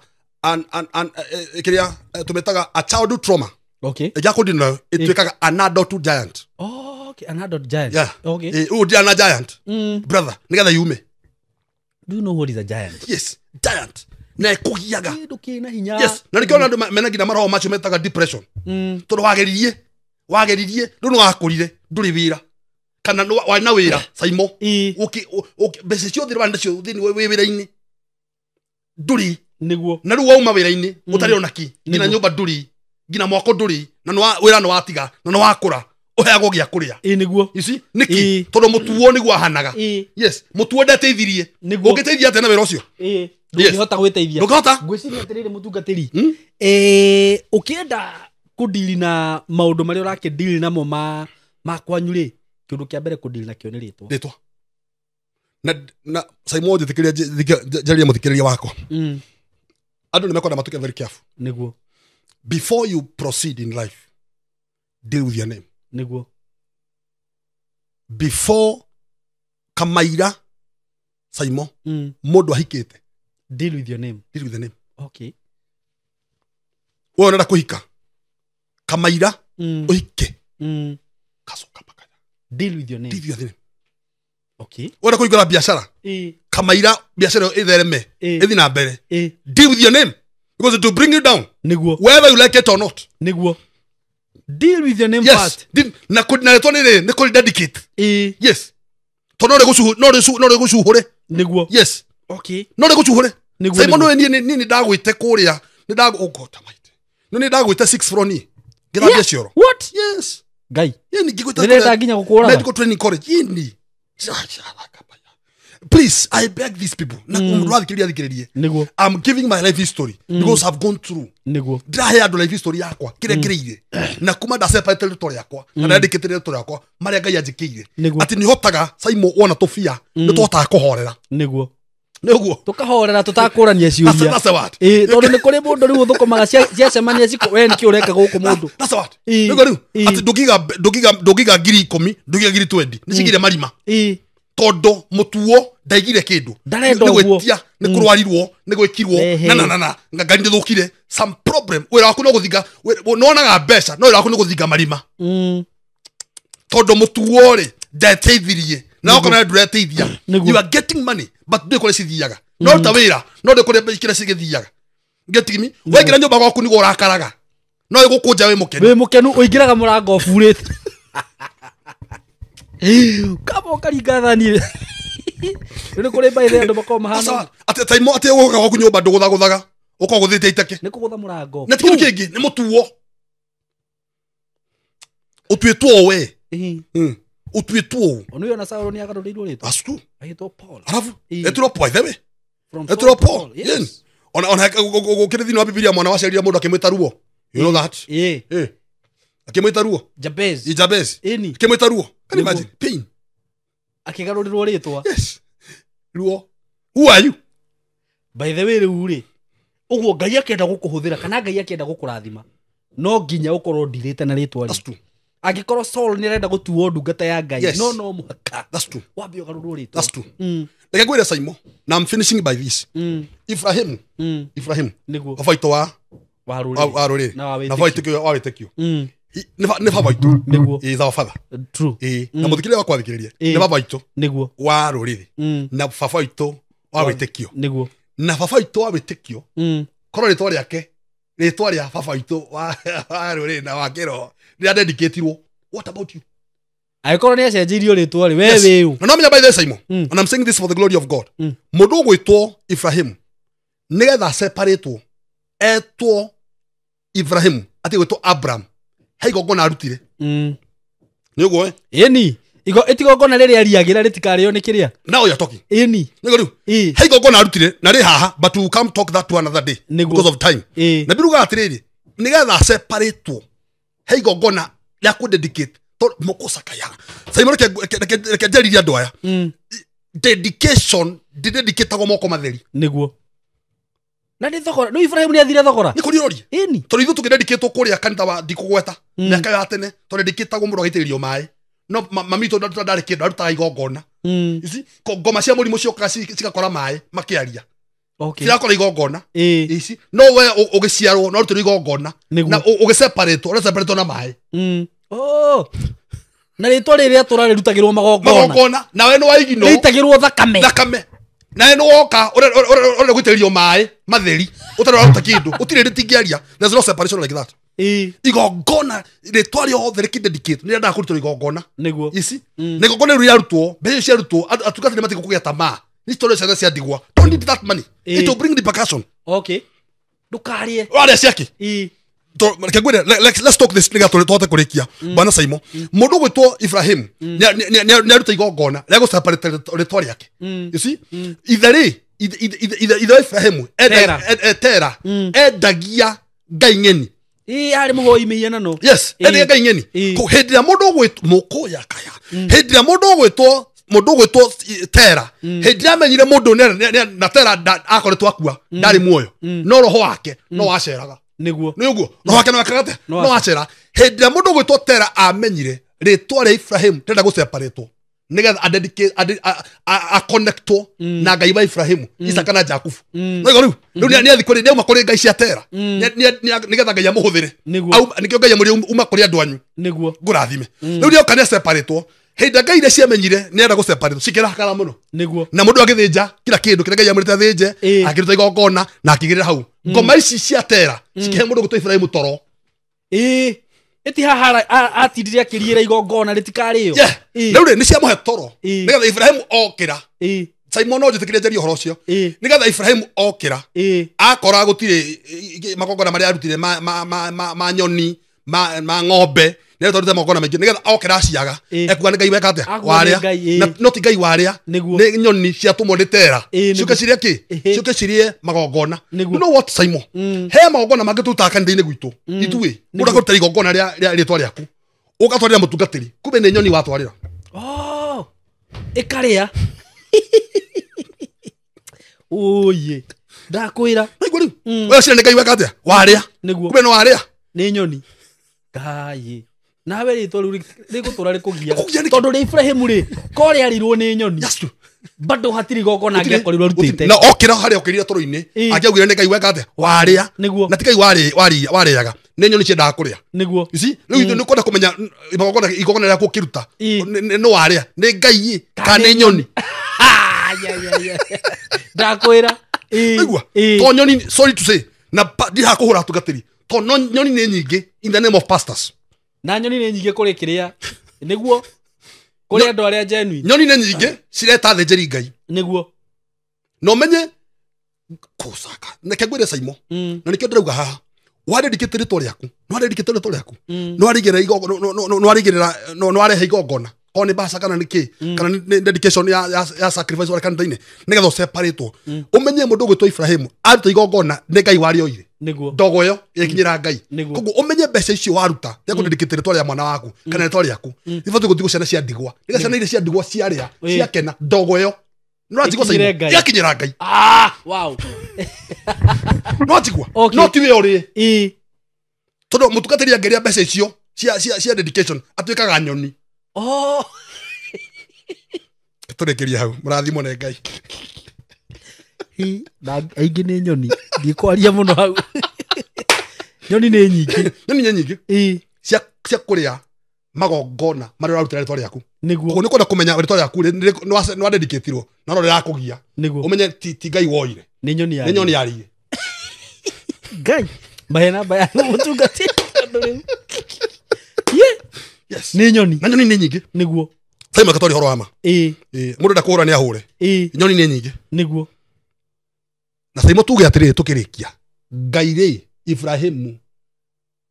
kĩrĩa tũmĩtaga a childhood trauma. Okay. Ĩngĩaga kũdeal nayo ĩtuĩkaga an adult giant. Oh, okay. An adult giant. Yeah. Okay. Ĩ, ũyũ ndirĩ na giant. Brother, nĩgetha yume. Do you know what is a giant? Yes, giant. Na ĩkũgiaga. Kĩndũ kĩna hinya. Yes, na nĩkĩo ona andũ mena nginya maroho macio metaga depression. Tondũ wageririe rĩu nĩ wakũrire ndũrĩ wĩra kana warĩ na wĩra Saimo. Ĩĩ. Mbeca ciothe warĩ nacio thĩinĩ wĩ wĩra-inĩ ndũrĩ. Nĩguo. Na rĩu wauma wĩra-inĩ ũtarĩ ona kĩ, nginya Nĩguo. nyũmba ndũrĩ, nginya mwako ndũrĩ, na wĩra nĩ watiga na nĩ wakũra ũheagwo gĩa kũrĩa. Ĩĩ, nĩguo. You see? Nĩkĩ? Ĩĩ. Tondũ mũtuo nĩguo ahanaga. Ĩĩ. Yes, mũtuo ndeteithirie. Nĩguo. Ũngĩteithia atĩa na wĩra ũcio? Ĩĩ. Ndũngĩhota gwĩteithia. Ndũngĩhota? Ngwĩciria atĩrĩrĩ mũtungatĩri. Ũkĩenda kũdili na maũndũ marĩa ũrakĩdili namo ma kwanyu rĩ, kĩũndũ kĩa mbere kũdili nakĩo nĩ rĩtwa. Rĩtwa. Na Simon njĩtĩkĩria njarie mũthikĩrĩria wakwa. Andũ nĩmekwenda matuĩke very careful. Nĩguo. Before you proceed in life, deal with your name. Nĩguo. Before Kamaira Simon mũndũ ahikĩte, Deal with your name. Deal with the name. Okay. Wewe ũrenda kũhika Kamaira ũhike kacoka pakaya. Deal with your name. Deal with your name. Okay. Ũrenda kũhingũra biacara Kamaira biacara ĩyo ĩthereme ĩthiĩ na mbere. Deal with your name because it will bring you down. Nĩguo. Whether you like it or not. Nĩguo. Deal with your name Yes. first. Deal, na rĩtwa nĩ rĩrĩ, nĩ kũrĩ dedicate. Yes. Tondũ no rĩgũcuhũre. Nĩguo. Yes. Okay. No rĩgũcuhũre. Nĩguo. Simon nĩ niĩ nĩ ndagwĩte kũrĩa, nĩ ndagũ oh God almighty. Nĩ ndagwĩte 6 floor niĩ. Ngĩthambia cioro. What? Yes. Ngai. Yeye ningĩgwĩta Ndĩrenda nginya gũkũraga. Medical Training College. Yini. Please, I beg these people. Na mũndũ athikĩrĩria athikĩrĩrie. Nĩguo. I'm giving my life history because I've gone through. Nĩguo. Ndĩrahe andũ life history yakwa kĩrĩa ngĩrĩire na kuma ndaseparate rĩtwa rĩakwa na ndandĩkĩte rĩtwa rĩakwa marĩa Ngai anjĩkĩire. Nĩguo. Atĩ nĩhotaga Simon wona tũbia nĩtũhotaga kũhorera. Nĩguo. Nĩguo. Tũkahorera tũtakũrania ciũria. That's the word. Ĩĩ, tondũ nĩ kũrĩ mũndũ rĩu ũthũkũmaga ciacemania cikũ we nĩkĩ ũreka gũkũ mũndũ. That's the word. Ĩĩ. Nĩguo rĩu Ĩĩ. atĩ ndũngĩiga 10,000 ndũngĩiga 20,000 nĩcigire marima. Ĩĩ. Tondũ mũtuo ndaigire kĩndũ. Ndarenda Nĩ ũguo. gwĩtia, nĩ kũrwarirwo, nĩ gwĩkirwo, Ehe. na ngari nĩ thũkire. Some problem. Wĩra waku no gũthinga, nĩwonaga mbeca, no wĩra waku nĩ gũthinga marima. Tondũ mũtuo rĩ, ndeteithirie. Na okorwo ndũreteithia. Nĩguo. You are getting money, but ndũĩ kũrĩa cithiaga. No ruta wĩra, no ndũĩ kũrĩa kĩrĩa cigĩthiaga. Getting me? Waingĩra nyũmba gwaku nĩguo ũrakaraga. No ĩgũkũnja wĩ mũkenu. Wĩ mũkenu ũingĩraga mũrango ũburĩte. Kama ũkaringa thani. Rĩu nĩ kũrĩ mbaithe andũ makoragwo mahana. Sasa, atĩ taimo atĩ ũgũka gwaku nyũmba ndũgũthagũthaga. Ũkoragwo ũgũthĩte iteke. Nĩ kũgũtha mũrango. Na ti kĩndũ kĩngĩ, nĩ mũtuo. Ũtuĩtwo we. Ũtuĩtwo ũũ. Ona ũyũ ona Saũlũ nĩ agarũrĩirwo rĩtwa. That's true. Agĩtwo Paul. Arabu, Ĩĩ. etirwo Paul, by the way. From Saul Etirwo to Paul. Yes. Yes. Ona gũkĩrĩ thĩinĩ wa Bibilia mwana waciarire mũndũ akĩmwĩta ruo. You know that? Ĩĩ. Eh. Akĩmwĩta ruo. Jabez. I Jabez. Ĩni. Akĩmwĩta ruo. Can you Nĩguo. imagine? Pain. Akĩgarũrĩrwo rĩtwa. Yes. Ruo. Who are you? By the way rĩu rĩ, ũguo Ngai akĩenda gũkũhũthĩra kana Ngai akĩenda gũkũrathima no nginya ũkorwo ndirĩte na rĩtwa That's rĩ. true. Angĩkorwo Saul nĩ arenda gũtuo ndungata ya Ngai, Yes. no mũhaka That's true. wambe ũgarũrwo rĩtwa. That's true. Reke ngwĩre Simon, na I'm finishing by this. Ibrahim, Ibrahim, Nĩguo. baba witũ Wa wa rũrĩrĩ. wa rũrĩrĩ. Na wa Na baba witũ wa wĩtĩkio. Nĩ baba witũ. Nĩguo. He is our father. True. Ĩĩ. Na mũthikĩrĩria wakwa athikĩrĩrie. Ĩĩ. Nĩ baba witũ Nĩguo. wa rũrĩrĩ. Na baba witũ wa wĩtĩkio. Nĩguo. Na baba witũ wa wĩtĩkio korwo rĩtwa rĩake rĩtwa rĩa baba witũ wa rũrĩrĩ na wa kĩroho rĩrĩa dedicatirwo, what about you? Angĩkorwo nĩ acenjeirio rĩtwa rĩ, we Yes. wĩ ũ? Na no menya by the way, Simon, and I'm saying this for the glory of God. Mũndũ ũgwĩtwo Ibrahim nĩgetha separatwo etwo Ibrahim atige gwĩtwo Abraham he igongona arutire. Nĩ ũguo eh? Ĩni. Itigongona rĩrĩa ariagĩra rĩtikarĩo nĩ kĩrĩa. Now you're talking. Ĩni. Nĩguo rĩu Ĩĩ. he igongona arutire na rĩ haha, but we come talk that to another day Nĩguo. because of time. Ĩĩ. Na biruga atĩrĩrĩ, nĩgetha separatwo He igongona rĩa kũ dedicate to mũkũcakaya. Simon reke njarĩrie andũ aya. Dedication ndidedicatagwo moko matheri. Nĩguo na nĩ thogora rĩu Ibrahim nĩ athire thogora. Nĩ kũria ũroria. Ĩni. Tondũ ithuĩ tũkĩdedicatwo kũrĩa kanitha wa ndikũgweta mĩaka ya tene tondedicatagwo mũndũ agaitĩrĩrio maĩ no mami witũ ndarĩ kĩndũ arutaga igongona. You see, ngoma cia mũrimũ ciokaga cigakora maĩ makĩaria. Okay. Cirakora igongona. Ĩĩ. Ici no we ũgĩciarwo no ũrutĩrwo igongona Nĩguo. na ũgĩseparatwo ũraseparatwo na maĩ. Oh. Na rĩtwa rĩrĩa tũra rĩrutagĩrwo magongona. Magongona nawe nĩ waigino Rĩitagĩrwo thakame. Thakame. Nawe nĩ woka ũrenda gũitĩrĩrio maĩ matheri ũtarĩ ũraruta kĩndũ gũtirĩ rĩtingĩaria. There's no separation like that. Ĩĩ. Igongona rĩtwa rĩothe rĩkĩdedicate nĩ rĩendaga kũrutĩrwo igongona. Nĩguo. Ici na igongona rĩu rĩarutwo mbeca icio ciarutwo atungatĩri matige kũgĩa tamaa. Nĩ story ciothe cia ndigwa. Don't need that money. It will bring repercussion. Okay. Ndũkarĩe. Warĩa ciake. Ĩĩ. Reke ngwĩre, let's talk this nĩgetha tũhote kũrĩkia. Bwana Simon, mũndũ ũgwĩtwo Ibrahim nĩ aruta igongona rĩa gũseparate rĩtwa rĩake. You see? Ithe rĩ, ithe wa Ibrahim, Tera. Tera, endagia ngai ng'eni. Ĩĩ, arĩ mũhoi mĩhianano. Yes, endagia ngai ng'eni. Hĩndĩ ĩrĩa mũndũ ũgwĩtwo mũkũya kaya. Hĩndĩ ĩrĩa mũndũ ũgwĩtwo Tera, hĩndĩ ĩrĩa amenyire mũndũ na Tera akoretwo akua, ndarĩ muoyo. No roho wake no waceraga. Nĩguo. Nĩ ũguo roho wake no wekaga atĩa? No No wacera. Hĩndĩ ĩrĩa mũndũ ũgwĩtwo Tera amenyire rĩtwa rĩa Ibrahim rĩenda gũseparatwo nĩgetha aconnectwo na Ngai wa Ibrahimu, Isaka na Jakubu. No rĩu rĩu nĩ athiĩ kũrĩ, nĩauma kũrĩ ngai cia Tera. Nĩgetha Ngai amũhũthĩre. Nĩguo. Nĩkĩo Ngai amwĩrire uma kũrĩ andũ anyu. Nĩguo. Ngũrathime. Rĩu nĩoka nĩaseparatwo. Hĩndĩ ĩrĩa ngai iria ciamenyire nĩenda gũseparatwo cikĩrakara mũno. Nĩguo. Na mũndũ agĩthĩnja kila kĩndũ kĩrĩa Ngai amwĩrĩte athĩnje, akĩruta igongona na akĩigĩrĩra hau. Ngoma ici cia Tera cikĩhe mũndũ ũgwĩtwo Ibrahimu toro. Ĩĩ. Ĩti haha atindire akĩriĩra igongona rĩtikarĩo. Yeah. Ĩĩ. Rĩu rĩ, nĩ ciamũhe toro. Ĩĩ. Nĩgetha Ibrahimu okĩra. Ĩĩ. Simon no njĩtĩkĩrie njarie ũhoro ũcio. Ĩĩ. Nĩgetha Ibrahimu okĩra. Ĩĩ. Akora gũtirĩ magongona marĩa arutire ma nyoni, ma ng'ombe, nĩ tondũ magongona maingĩ. Nĩgetha okĩra aciaga. Ĩĩ. Ekuga nĩ Ngai weka atĩa? Akuga nĩ Warĩa. Ngai, ĩĩ. Na no ti Ngai warĩa. Nĩguo. Nĩ nyoni ciatũmwo nĩ Tera. Ĩĩ, nĩguo. Ciũke cirĩe kĩ? Ĩhĩ. Ciũke cirĩe magongona. Nĩguo. You know what, Simon? He magongona mangĩ tũrutaga kanitha-inĩ gwitũ. Ithuĩ, mũndũ akũruta igongona rĩa rĩtwa rĩaku. Ũgatwarĩra mũtungatĩri. Kumbe nĩ nyoni watwarĩra. Oh. Ĩkarĩa. Ũyĩ. Ndakwĩra. Naigua rĩu? Wewe ũcio nĩ Ngai weka atĩa? Warĩa. Nĩguo. Kumbe nĩ warĩa. Nĩ nyoni. Ngai. Nawe rĩtwa rĩu rĩgũtũra rĩkũgia. Rĩkũgia nĩkĩ? Tondũ rĩa Ibrahimu rĩ, ko rĩarirwo nĩ nyoni. Yes, true. Bado hatirĩ igongona angĩakorirwo arutĩte. Na okĩra harĩa okĩrire toro-inĩ, Ĩĩ. angĩaugire nĩ Ngai weka atĩa? Warĩa. Nĩguo. Na ti Ngai warĩaga. Nĩ nyoni ciendaga kũrĩa. Nĩguo. You see? Rĩu ithuĩ nĩ kwenda kũmenya magongona igongona rĩaku ũkĩruta. Ĩĩ. Nĩ warĩa. Nĩ Ngai ĩ, kana nĩ nyoni. Ya, ya, ya. Ndakwĩra. Ĩĩ. Naigua? Ĩĩ. To nyoni, sorry to say, na ndihaha kũhũra atungatĩri. To nyoni nĩ nyingĩ in the name of pastors. Na nyoni nĩ nyingĩ kũrĩ kĩrĩa. Nĩguo. Kũrĩ andũ arĩa genuine. Nyoni nĩ nyingĩ cireta athĩnjĩri Ngai. Nĩguo. Na ũmenye kũcaka. Reke ngwĩre Simon. Na nĩkĩo ndĩrauga haha. Warĩndĩkĩte rĩtwa rĩaku. Nĩwarĩndĩkĩte rĩtwa rĩaku. Nĩwarĩigĩrĩra nĩwarehe igongona. Korwo nĩ mbaca kana nĩ kĩ, kana nĩ dedication ya sacrifice wa kanitha-inĩ, nĩgetha ũseparatwo. Ũmenye mũndũ ũgwĩtwo Ibrahimu aruta igongona nĩ Ngai warĩoire. Nĩguo. Ndogo ĩyo ĩkinyĩra Ngai. Nĩguo. Koguo ũmenye mbeca icio waruta rĩa kũdedicate rĩtwa rĩa mwana waku kana rĩtwa rĩaku. Ibatiĩ gũtigwo ciana cia ndigwa. Nĩgetha ciana iria cia ndigwa ciarĩa, ciakena, ndogo ĩyo. Nĩũranjigua Ĩkinyĩre Simon? Ngai. Ĩgakinyĩra Ngai. Wow. Nĩwanjigua? Okay. No ti we ũrĩe. Ĩĩ. Tondũ mũtungatĩri angĩrĩa mbeca icio cia dedication atuĩkaga nyoni. Oh. Tũrĩkĩrie hau, mũrathimwo nĩ Ngai. Na aingĩ nĩ nyoni. Ndikwaria mũno hau. Nyoni nĩ nyingĩ. Nyoni nĩ nyingĩ. Ĩĩ. Cia kũrĩa magongona marĩa ũrarutĩra rĩtwa rĩaku. Nĩguo. Koguo nĩ kwenda kũmenya rĩtwa rĩaku nĩ wadedicatirwo, na no rĩrakũgia. Nĩguo. Ũmenye ti Ngai woire. Nĩ nyoni Nĩ nyoni yarĩire. Ngai. Mahe namba ya mũtungatĩri tondũ rĩu. Ye. Yes. Nĩ nyoni. Na nyoni nĩ nyingĩ. Nĩguo. Simon Katori horo wa ma. Ĩĩ. Ĩĩ, mũndũ enda kũhũra nĩ ahũre. Ĩĩ. Nyoni nĩ nyingĩ. Nĩguo. Na Simon tuge atĩrĩrĩ tũkĩrĩkia. Ngai rĩ, Ibrahimu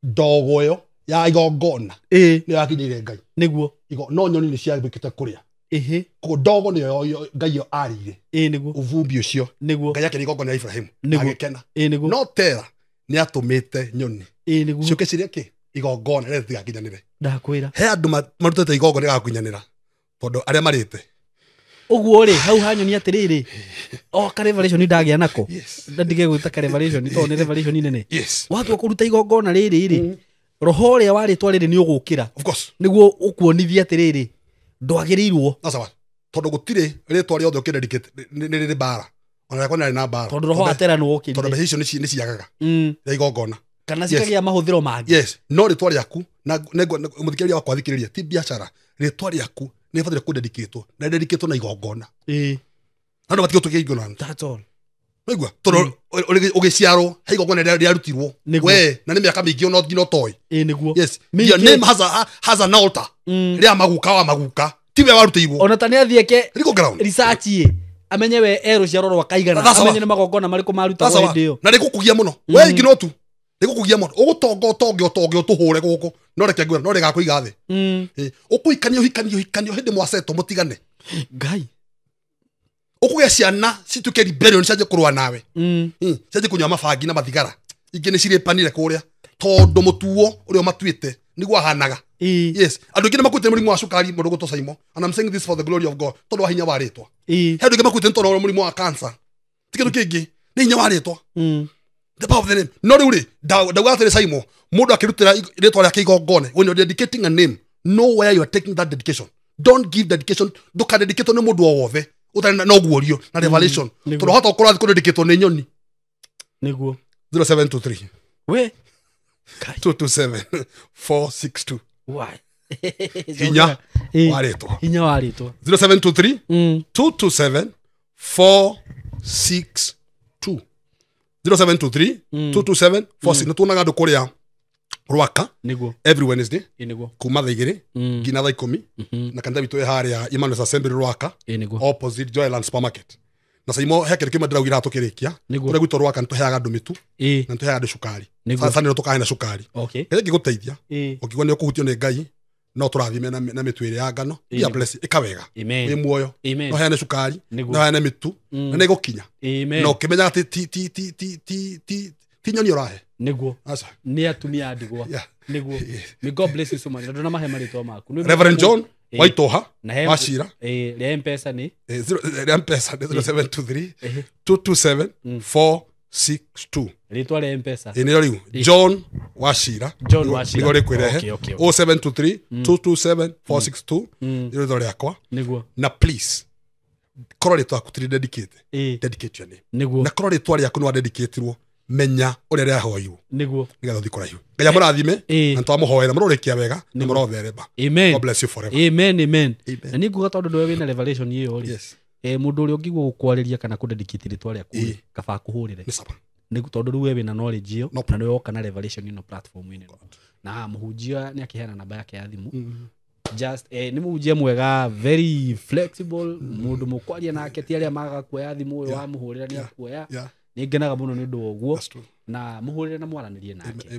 ndogo ĩyo ya igongona Ĩĩ. nĩyo yakinyĩire Ngai. Nĩguo. No nyoni nĩ ciambĩkĩte kũrĩa. Ĩhĩ. Koguo ndogo nĩyo Ngai ĩyo arĩire. Ĩĩ, nĩguo. Ũvumbi ũcio. Nĩguo. Ngai akĩrĩa igongona rĩa Ibrahimu. Nĩguo. Agĩkena. Ĩĩ, nĩguo. No Tera nĩ atũmĩte nyoni. Ĩĩ, nĩguo. Ciũke cirĩe kĩ? Igongona rĩrĩa rĩtigakinyanĩre. Ndakwĩra. He andũ marutĩte igongona rĩgakinyanĩra tondũ arĩa marĩte. Ũguo rĩ, hau hanyoni atĩrĩrĩ, o ka revelation ndagĩa nako. Yes. Ndige gwĩta ka revelation tondũ nĩ revelation nene. Yes. Watua kũruta igongona rĩrĩ rĩ, roho ũrĩa wa rĩtwa rĩrĩ nĩ ũgũkĩra. Of course. Nĩguo ũkuonithia atĩrĩrĩ, ndwagĩrĩirwo. That's what. Tondũ gũtirĩ rĩtwa rĩothe ũkĩdedicate nĩ rĩrĩ mbara. Ona rĩakwa nĩ rĩrĩ na mbara. Tondũ roho wa tera nĩ wokĩrire. Tondũ mbeca icio nĩ ciagaga. Rĩa igongona. Kana cikagĩa mahũthĩro mangĩ. Yes. No rĩtwa rĩaku na mũthikĩrĩria wakwa athikĩrĩria ti biacara. Rĩtwa rĩaku nĩ rĩbataire kũdedicatwo na rĩdedicatwo na igongona. Andũ matige gũtuĩka ignorant. That's all. Waigua? Tondũ ũgĩciarwo he igongona rĩrĩa rĩarutirwo. We na nĩ mĩaka mĩingĩ ona nginya ũtoĩ. Nĩguo. Yes. Your name has an altar. Rĩa maguka wa maguka. Ti we warutĩirwo. Ona ta nĩ athiĩ Legal ground. research ĩ. Amenye we e rũciaro rwa kaigana. Amenye nĩ magongona marĩkũ marutagwo hĩndĩ ĩyo. Na rĩgũkũgia mũno. We ingĩ tu. Rĩgũkũgia mũno. Ũgũtonga ũtonge ũtonge ũtũhũre gũkũ. No reke ngwĩre, no rĩgakũiga thĩ. Ũkũhikania ũhikanie ũhikanie hĩndĩ mwaceto mũtigane. Ngai. Ũkũgĩa ciana cituĩke rebellion cianjie kũrũa nawe. Cianjie kũnyua mabangi na mathigara. Ingĩ nĩ cirĩpanire kũrĩa. Tondũ mũtuo ũrĩa matuĩte nĩguo ahanaga. Yes. Andũ aingĩ nĩ makuĩte mũrimũ wa cukari mũndũ gũtwo Saimo. And I'm saying this for the glory of God. Tondũ wa hinya wa rĩtwa. He andũ aingĩ makuĩte nĩ tondũ wa mũrimũ wa cancer. Ti kĩndũ kĩngĩ. Nĩ hinya wa rĩtwa. The power of the name. No rĩu rĩ, ndauga atĩrĩ Saimo, mũndũ akĩrutĩra rĩtwa rĩake igongona, when you're dedicating a name, know where you are taking that dedication. Don't give dedication. Ndũkadedicate nĩ mũndũ o wothe ũtarĩ na ũguũrio na revelation. Tondũ hata ũkorwo athiĩ kũdedicate nĩ nyoni. Nĩguo. 0723. We. 227 462. Why? Hinya wa rĩtwa. Hinya wa rĩtwa. 0723 227 462. 0723 227 46. Nĩtuonaga andũ kũrĩa Rwaka. Nĩguo. Every Wednesday. Nĩguo. Kuma thaa igĩrĩ nginya thaa ikũmi. Na kanitha witũ ĩ harĩa Emmanuel Assembly Rwaka. Nĩguo. Opposite Joyland Supermarket. Na Saimo he kĩndũ kĩmwe ndĩraugire haha tũkĩrĩkia. Kũrĩa gwitũ Rwaka nĩtũheaga andũ mĩtu. Na nĩtũheaga andũ cukari. Sasa nĩrĩo tũkaheana cukari. Kĩrĩa kĩngĩgũteithia. Ũngĩigua nĩ ũkũhutio nĩ Ngai, no tũrathime na mĩtu ĩrĩa ya ngano. Be a blessing. Ĩka wega. Wĩ muoyo. No heane cukari. No heane mĩtu. Na nĩ ĩgũkinya. Na ũkĩmenya atĩ ti nyoni ũrahe. Nĩguo. Aca. Nĩ atumia a ndigwa. Nĩguo. May God bless you so much. Na ndũnamahe marĩtwa maku. Reverend John Waitoha Wachira. Rĩa M-Pesa nĩ? Rĩa M-Pesa nĩ 0723 227 462. Rĩtwa rĩa M-Pesa. Nĩrĩo rĩu. John Wachira. John Wachira. Nĩguo rĩkwĩrehe. 0723 227 462. Nĩrĩo rĩtwa rĩakwa. Nĩguo. Na please, korwo rĩtwa rĩaku ti dedicate. Dedicate your name. Nĩguo. Na korwo rĩtwa rĩaku nĩ wadedicatirwo, menya ũrĩa rĩahoirwo. Nĩguo. Nĩgetha ũthiĩ kũraihu. Ngai amũrathime, na nĩtwamũhoera, mũrorĩkia wega, na mũrotherema. Amen. God bless you forever. Amen, amen. Amen. Na nĩ nguga tondũ ndũĩ wĩna revelation ĩyo rĩ. Yes. Mũndũ ũrĩa ũngĩigua gũkwarĩria kana kũdedicate rĩtwa rĩaku, kaba akũhũrĩre. Nĩ sawa. Nĩ tondũ rĩu we wĩna knowledge ĩyo, na nĩwe woka na revelation ĩno platform ĩno. Na mũhunjia nĩ akĩheana namba yake ya thimũ. Just nĩ mũhunjia mwega, very flexible, mũndũ mũkwaria nake ti arĩa magaga kuoya thimũ ũyũ wamũhũrĩra nĩ akuoya. Nĩ ngenaga mũno nĩ ũndũ wa ũguo. Na mũhũrĩre na mwaranĩrie nake.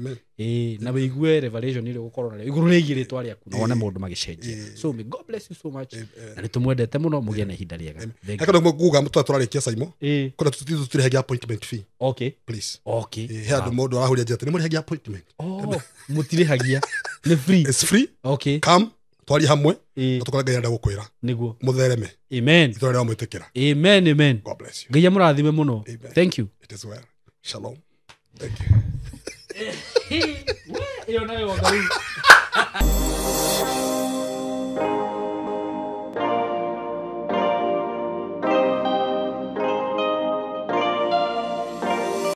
Na wĩigue revelation ĩrĩa ũgũkorwo nayo igũrũ rĩgiĩ rĩtwa rĩaku na wone maũndũ magĩcenjia. So may God bless you so much. Na nĩ tũmwendete mũno, mũgĩe na ihinda rĩega. He kĩndũ nguga tũrarĩkia Saimo. Kũrĩa tũtirĩhagia appointment fee. Okay. Please. Okay. He andũ mũndũ arahũria njĩra atĩ nĩ mũrĩhagia appointment. Oh, mũtirĩhagia. Nĩ free. It's free. Okay. Come, twarie hamwe na tũkore Ngai arenda gũkwĩra. Nĩguo. Mũthereme. Amen. Itũra rĩa mwĩtĩkĩra. Amen, amen. God bless you. Ngai amũrathime mũno. Thank you. It is well. Shalom. Thank you. Ĩyo nayo wanga rĩu.